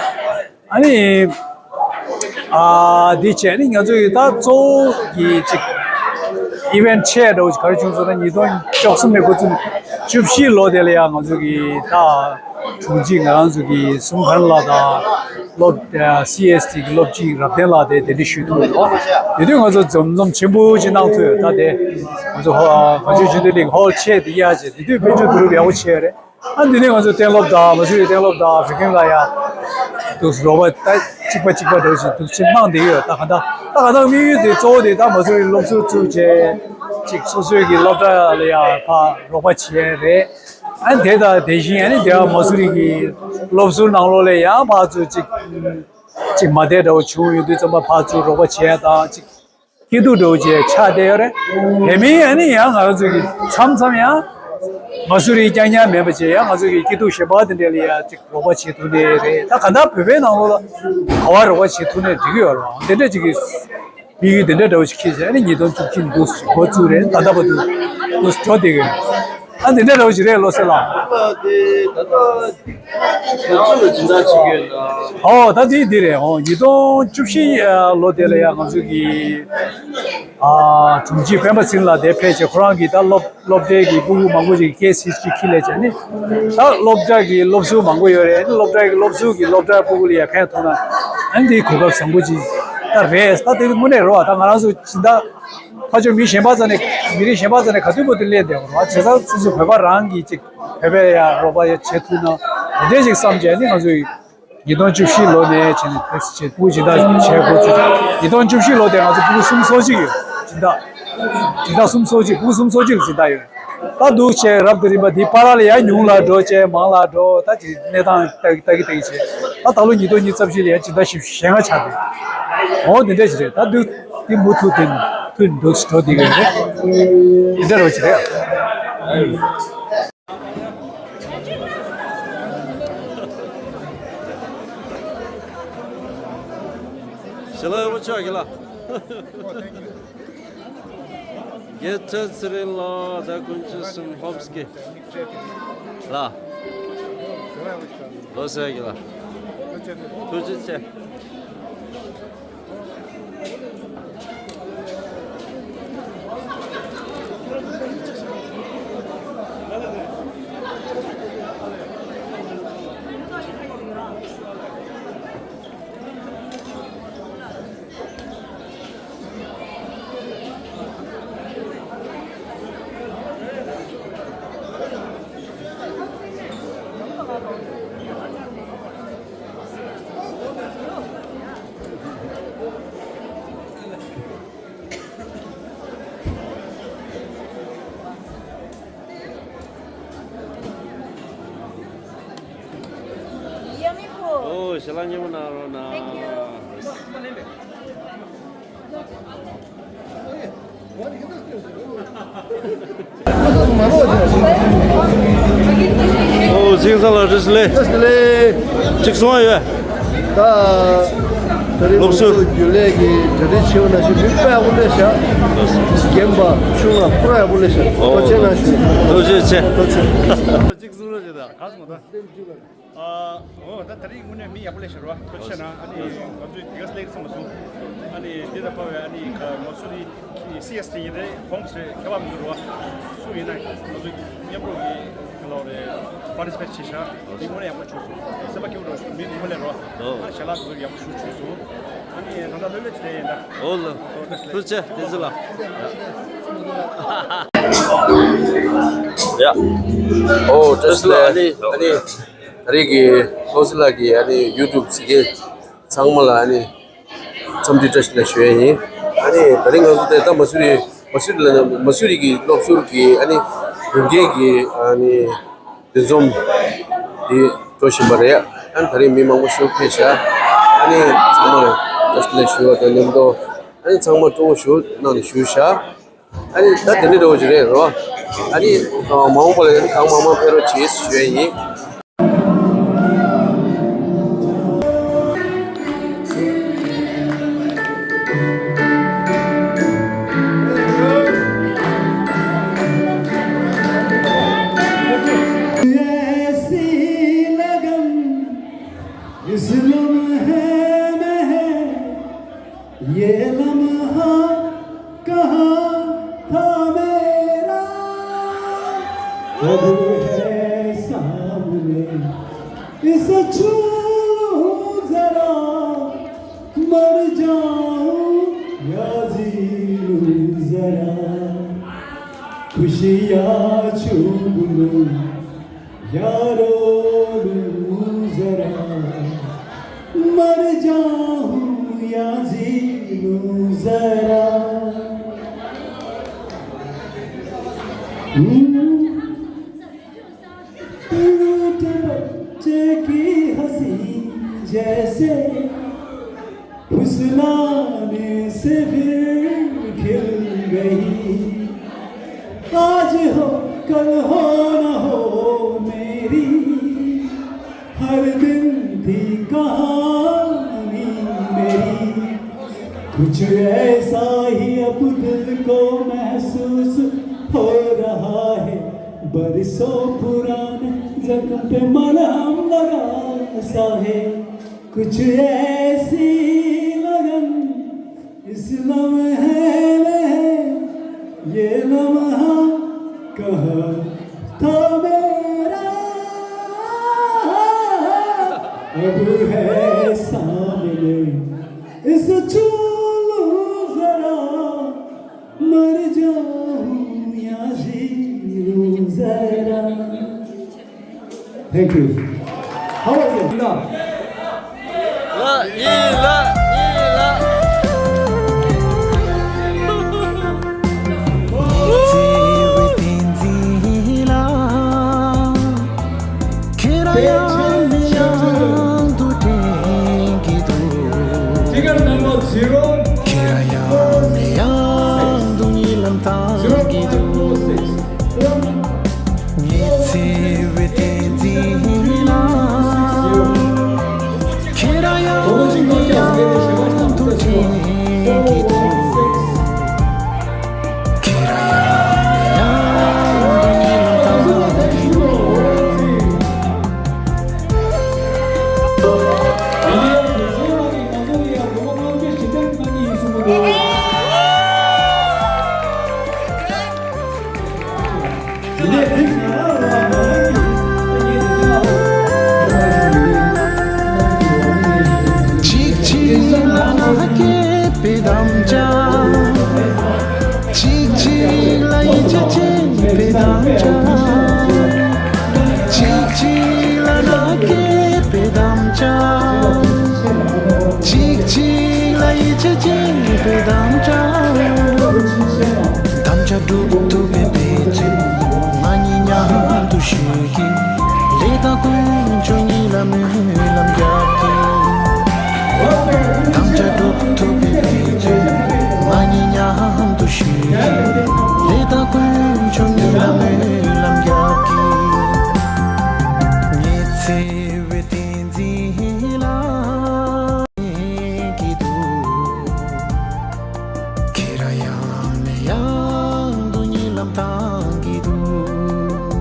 ཨ་ནི་ཨ་འདི་བྱས་ནི་ང་ཚོ་ཡི་ད་གཙོ་བོ་གི་ཅིག་ཨི་ཝེན་ཊི་ཆེ་འདྲ་བོ་ཅིག་ག་རེ་བྱུང་སོང་ན། ཉིས་སྟོང་བཅུ་གསུམ་ནས་འགོ་བཙུགས་ནས་བཅུ་བཞི་ལོ་དེ་ལ་ཡང་ང་ཚོ་གི་ད་དྲུང་ཆེ་ང་རང་ཚོ་གི་སྲས་མོ་མཁའ་འགྲོ་ལགས་དང་སློབ་སི་ཨེས་ཊི་གི་སློབ་སྤྱི་རབ་བརྟན་ལགས་དེ་གདན་འདྲེན་ཞུས་ཐུབ་ཡོད། དེ་དུས་ང་ཚོ་འཛོམས་འཛོམས་ཆེན་པོ་ཅིག་གནང་ཐུབ་ཡོད། ད་དེ་ང་ཚོ་ཧོ་གངས་ལྗོངས་སྤྱི་འཐུས་གླིང་ཧོལ་ཆེ་དེ་གཡར་བྱས། དེ་དུས་དཔལ་འབྱོར་བསྡུ་རུབ་ཡག་པོ་བྱས་ཡོད་རེད། ཨ་འདི་ནས་ང་ཚོ་གཏན་སློབ་དང་མ་སུ་རི་གཏན་སློབ་དང་བོད་ཁྱིམ་ལ་ཡ་འདུག་རོགས་པ་ད་གཅིག་པ་གཅིག་པ་འདྲ་བོ་ཞིག་འདུག་ཅིག་གནང་བསྡད་ཀྱི་ཡོད། ད་ག་ད་ད་ག་ད་དམིགས་ཡུལ་དེ་གཙོ་བོ་དེ་ད་མ་སུ་རི་སློབ་ཟུར་བཙུགས་བྱས་ཅིག་སོ་སོའི་གི་སློབ་གྲྭ་ལ་ཡ་ཕར་རོགས་པ་བྱས་རེད། ཨ་དེ་དང་དེ་བཞིན་ཨ་ནི་དེ་བ་མ་སུ་རི་གི་སློབ་ཟུར་ནང་ལོགས་ལ་ཡང་ཕར་ཚུར་ཅིག་ཅིག་མ་བདེ་འདྲ་བོ་བྱུང་ཡོང་དུས་ཙམ་པ་ཕར་ཚུར་རོགས་པ་བྱས་དང་ཅིག་སྐྱིད་སྡུག་འདྲ་བོ་ཅིག་ཆགས་བསྡད་ཡོད་རེད། དེ་མིན་ཨ་ནི་ཡང་ང་རང་ཚོ་གི་མཚམས་མཚམས་ཡང་མ་སུ་རི་རྐྱང་རྐྱང་མིན་པ་བྱས། ཡང་ང་ཚོ་གི་སྐྱིད་སྡུག་གཞན་པ་དེ་འདྲ་ལ་ཡང་ཅིག་རོགས་པ་བྱེད་ཐུབ་ནའི་རེད། ད་ག་ད་བོད་པའི་ནང་ལོགས་ལ་ག་བ་རོགས་པ་བྱེད་ཐུབ་ནའི་འགྲིག་གི་ཡོད་རེད། དེ་འདྲ་ཅིག་གི་དམིགས་ཡུལ་དེ་འདྲ་འདྲ་བོ་ཞིག་འཁྱེར་བྱས་ཨ་ནི་ཉིས་སྟོང་བཅུ་གཅིག་འདུག་འགོ་བཙུགས་རེད། ད་ལྟ་བར་དུ་འདུག་འགྲོ་བསྡད་ཀྱི་ཡོད། ཨ་འདི་འདྲ་འདྲ་བོ་ཞིག་རེད་བློ་གསལ་ལགས། ད་ལྟ་དེ་ད་ལྟ་ང་ཚོ་ལ་སྦྱིན་བདག་བྱེད་ཀྱི་ཡོད་ན། ཨོ་ད་དེ་འདི་རེད། ཨོ་ཉིས་སྟོང་བཅུ་བཞི་ལོ་དེ་ལ་ཡང་ང་ཚོ་གི་ཨ་དྲུང་ཆེ་སྤེན་པ་ཚེ་རིང་ལགས་དེ་ཕེབས་བྱས། ཁོ་རང་གིས་ད་སློབ་སློབ་གྲྭའི་གི་སྤུ་གུ་མང་པོ་ཞིག་གི་ཀེ་སི་སི་ཁྱེར་སླེབས་བྱས་ནི་ད་སློབ་གྲྭ་གི་སློབ་ཟུར་མང་པོ་ཡོད་རེད། ནི་སློབ་གྲྭ་གི་སློབ་ཟུར་གི་སློབ་གྲྭ་སྤུ་གུ་ལ་ཡང་ཕན་ཐོགས་ན་ཨ་ནི་དེའི་གོ་སྐབས་བཟང་པོ་ཅིག་ད་རེད། ད་དེ་དངོས་གནས་རེད་པ། ད་ང་རང་ཚོ་སྦྱིན་བདག་ཕར་ཕྱོགས་མི་གཞན་པ་རྩ་ནས་མི་རིགས་གཞན་པ་རྩ་ནས་ག་དུས་བར་དུ་སླེབས་བསྡད་པ་རེད་པ། བྱས་ཙང་སོ་སོ་བོད་པ་རང་གིས་ཅིག་བོད་པའི་ཡང་རོགས་པ་ཡང་བྱེད་ཐུབ་ན་དེ་འདྲས་ཅིག་བསམ་བྱས་ནི་ང་ཚོས་ཉིས་སྟོང་བཅུ་བཞི་ལོ་ནས་བྱས་ནས་ཕེབས་བྱས་སྤུ་གུ་སྦྱིན་བདག་བྱས་འགོ་བཙུགས། ཉིས་སྟོང་བཅུ་བཞི་ལོ་དེ་ང་ཚོ་སྤུ་གུ་སུམ་ཅུ་སོ་གཅིག་ཡོད། སྦྱིན་བདག་སྦྱིན་བདག་སུམ་ཅུ་སོ་གཅིག་སྤུ་གུ་སུམ་ཅུ་སོ་གཅིག་ལ་སྦྱིན་བདག་ཡོད། ད་འདུག་བྱས་རབ་དང་རིམ་པ་འདི་བར་ལ་ཡང་ཉུང་ལ་འགྲོ་བྱས་མང་ལ་འགྲོ། ད་ཅིག་གནས་སྟངས་ལྟ་ལྟ་གི་ལྟ་གི་བྱས། ད་ད་ལོ་ཉིས་སྟོང་ཉི་ཤུ་རྩ་བཞི་ལ་ཡང་སྦྱིན་བདག་ཞེ་ལྔ་ཆགས་འདུག་འོ་དེ་འདྲ་ཞིག་རེད། ད་འདུག་འདི་མུ་མཐུད་དེ་མཐུད་འདུག་འགྲོ་བསྡད་ཀྱི་ཡོད་རེད། དེ་འདྲ་རོ་ཞིག་རེད། ཞལ་ལག་ཡག་པོ་མཆོད་ཀྱི་ལ། རྒྱལ་མཚན་ཚེ་རིང་ལགས་དང་དཀོན་མཆོག་གསུམ་ཧོབ་སི་ཀི་ལགས། ལོ་སར་གི་ལགས། ཐུགས་རྗེ་ཆེ། Yummy food. ཨོ། ཞལ་ལག་མཉེས་པོ་གནང་རོགས་གནང་། Thank you. ཨོ། གཟིགས་ས་ལ་བཀྲ་ཤིས་བདེ་ལེགས། བཀྲ་ཤིས་བདེ་ལེགས། གཅིག་གསུང་བ་ཡོད། ད་ད་རེས་སློབ་གསོ། རྒྱུན་ལས་ཀྱི་གྲ་སྒྲིག་བྱས་པ་ནང་བཞིན་མི་དཔེ་ཡག་པོ་སླེབས་ཤག་རྒན་པ་ཆུང་བ་པུ་ར་ཡག་པོ་སླེབས་ཤག་ཐུགས་རྗེ་གནང་ཞུ། ཐུགས་རྗེ་ཆེ། ཐུགས་རྗེ་ཆེ། གཅིག་གསུང་རོགས་བྱེད་དང་། ག་སོང་ད། ཨ། འོ། ད་ད་རེས་དངོས་གནས་མི་ཡག་པོ་སླེབས་ཤག་རོ། ཐུགས་རྗེ་གནང་། ཨ་ནི་ང་ཚོའི་དེ་ག་སླེབས་བསམ་མ་སོང་། ཨ་ནི་དེ་དང་བར་བའི་ཨ་ནི་ང་ཚོ་ནི་སི་ཨེས་ཊི་ཡིན་རེད། ཧོམ་སི་རེད། ཁྱད་པར་མི་འདུག་རོ། སུ་ཡིན་ན་ང་ཚོ་མཉམ་རོགས་ཀྱི་ཁ་ལོ་རེད། པར་ཊི་སི་པེཊ་བྱས་ཤག་དེ་དངོས་གནས་ཡག་པོ་བྱུང་སོང་། སེམས་པ་སྐྱིད་པོ་རོ། མི་མང་པོ་སླེབས་རོ། ཨ། ཞལ་ལག་ཚོ་ཡག་པོ་ཞིག་བྱུང་སོང་། ཨ་ནི་ད་ལྟ་ལྷོད་ལྷོད་བྱས་ཡིན་ད། འོ་ལགས། ཐུགས་རྗེ་ཆེ། བདེ་སྐྱིད་ལགས། ཡ། ཨོ། བཀྲ་ཤིས་བདེ་ལེགས། ཨ་ནི་ཨ་ནི། ད་རེས་ཀྱི་ཧོ་སི་ལགས་ཀྱི་ཨ་ནི་ཡུ་ཊུབ་གཟིགས་མཁན་ཚང་མ་ལ་ཨ་ནི་འཚམས་འདྲི་བཀྲ་ཤིས་བདེ་ལེགས་ཞུ་ཡ་ཡིན། ཨ་ནི་ད་རིང་ང་ཚོ་དེ་ལྟ་མ་སུ་རི་མ་སུ་རི་ལ་མ་སུ་རི་གི་སློབ་ཟུར་གྱི་ཨ་ནི་ཡོན་ཏན་གྱི་ཨ་ནི་འདུ་འཛོམས་འདི་འགྲོ་བཞིན་པ་རེད། ཨ་ནི་ད་རིང་མི་མང་པོ་ཞིག་ཕེབས་ཤག་ཨ་ནི་ཚང་མ་ལ་བཀྲ་ཤིས་བདེ་ལེགས་ཞུ་བ་དང་མཉམ་དུ། ཨ་ནི་ཚང་མ་སྤྲོ་བོ་ཞིག་གནང་ནས་བཞུགས་ཤག་ཨ་ནི་ད་དེ་འདྲ་འདྲ་བོ་ཞིག་རེད་རོ། ཨ་ནི་མ་འོངས་པ་ལ་ཨ་ནི་གང་མང་མང་ཕེབས་རོགས་བྱེད་ཞུ་ཡ་ཡིན། ऐसी लगन इस लम्हे में है। ये लम्हा कहाँ था मेरा, अब है सामने। इसे छू लूं जरा, मर जाऊं या जी लूं जरा। खुशियाँ चूम लूं, यारो लूं जरा, मर जाऊं या जी लूं जरा। हम्म। टूटे बच्चे की हंसी जैसे फुसलाने से फिर खिल गई। आज हो कल हो न हो मेरी, हर दिन थी कहानी मेरी। कुछ ऐसा ही अब दिल को महसूस हो रहा है, बरसों पुराने जख्म पे मलहम लगा सा है। कुछ ऐसी लगन इस लम्हे में, ये लम्हा कहाँ था मेरा, अब है सामने। इसे छू लूं जरा, मर जाऊं या जी लूं जरा। Thank you. How was it? ལ་ཡི་ལ་ཡི་ལ། ཁྱེད་རང་ཡང་མི་ཡང་དུ་དྲན་གྱི་འདུག Figure number zero. ཁྱེད་རང་ཡང་མི་ཡང་དུ་གཉིད་ལམ་བཏང་གི་འདུག་ངེད་ཚེ་བའི་བསྟན་འཛིན་ལ། ཁྱེད་རང་ཡང་མི་ཡང་དུ་དྲན་གྱི་འདུག་ཁྱེད་རང་ཡང་ གཅིག་ལ་ན་སྐྱིད་པའི་དམ་བཅའ། གཅིག་གཅིག་ལ་ཡིད་ཆེས་བྱེད་པའི་དམ་བཅའ། གཅིག་གཅིག་ལ་ན་སྐྱིད་པའི་དམ་བཅའ། གཅིག་གཅིག་ལ་ཡིད་ཆེས་བྱེད་པའི་དམ་བཅའ། དམ་བཅའ་སྒྲུབ་ཐུབ་པའི་འབད་བརྩོན་ང་གཉིས་མཉམ་དུ་ཞུ་གི། ལས་དང་དཀོན་མཆོག་གཉིས་ལ་སྨོན་ལམ་རྒྱ།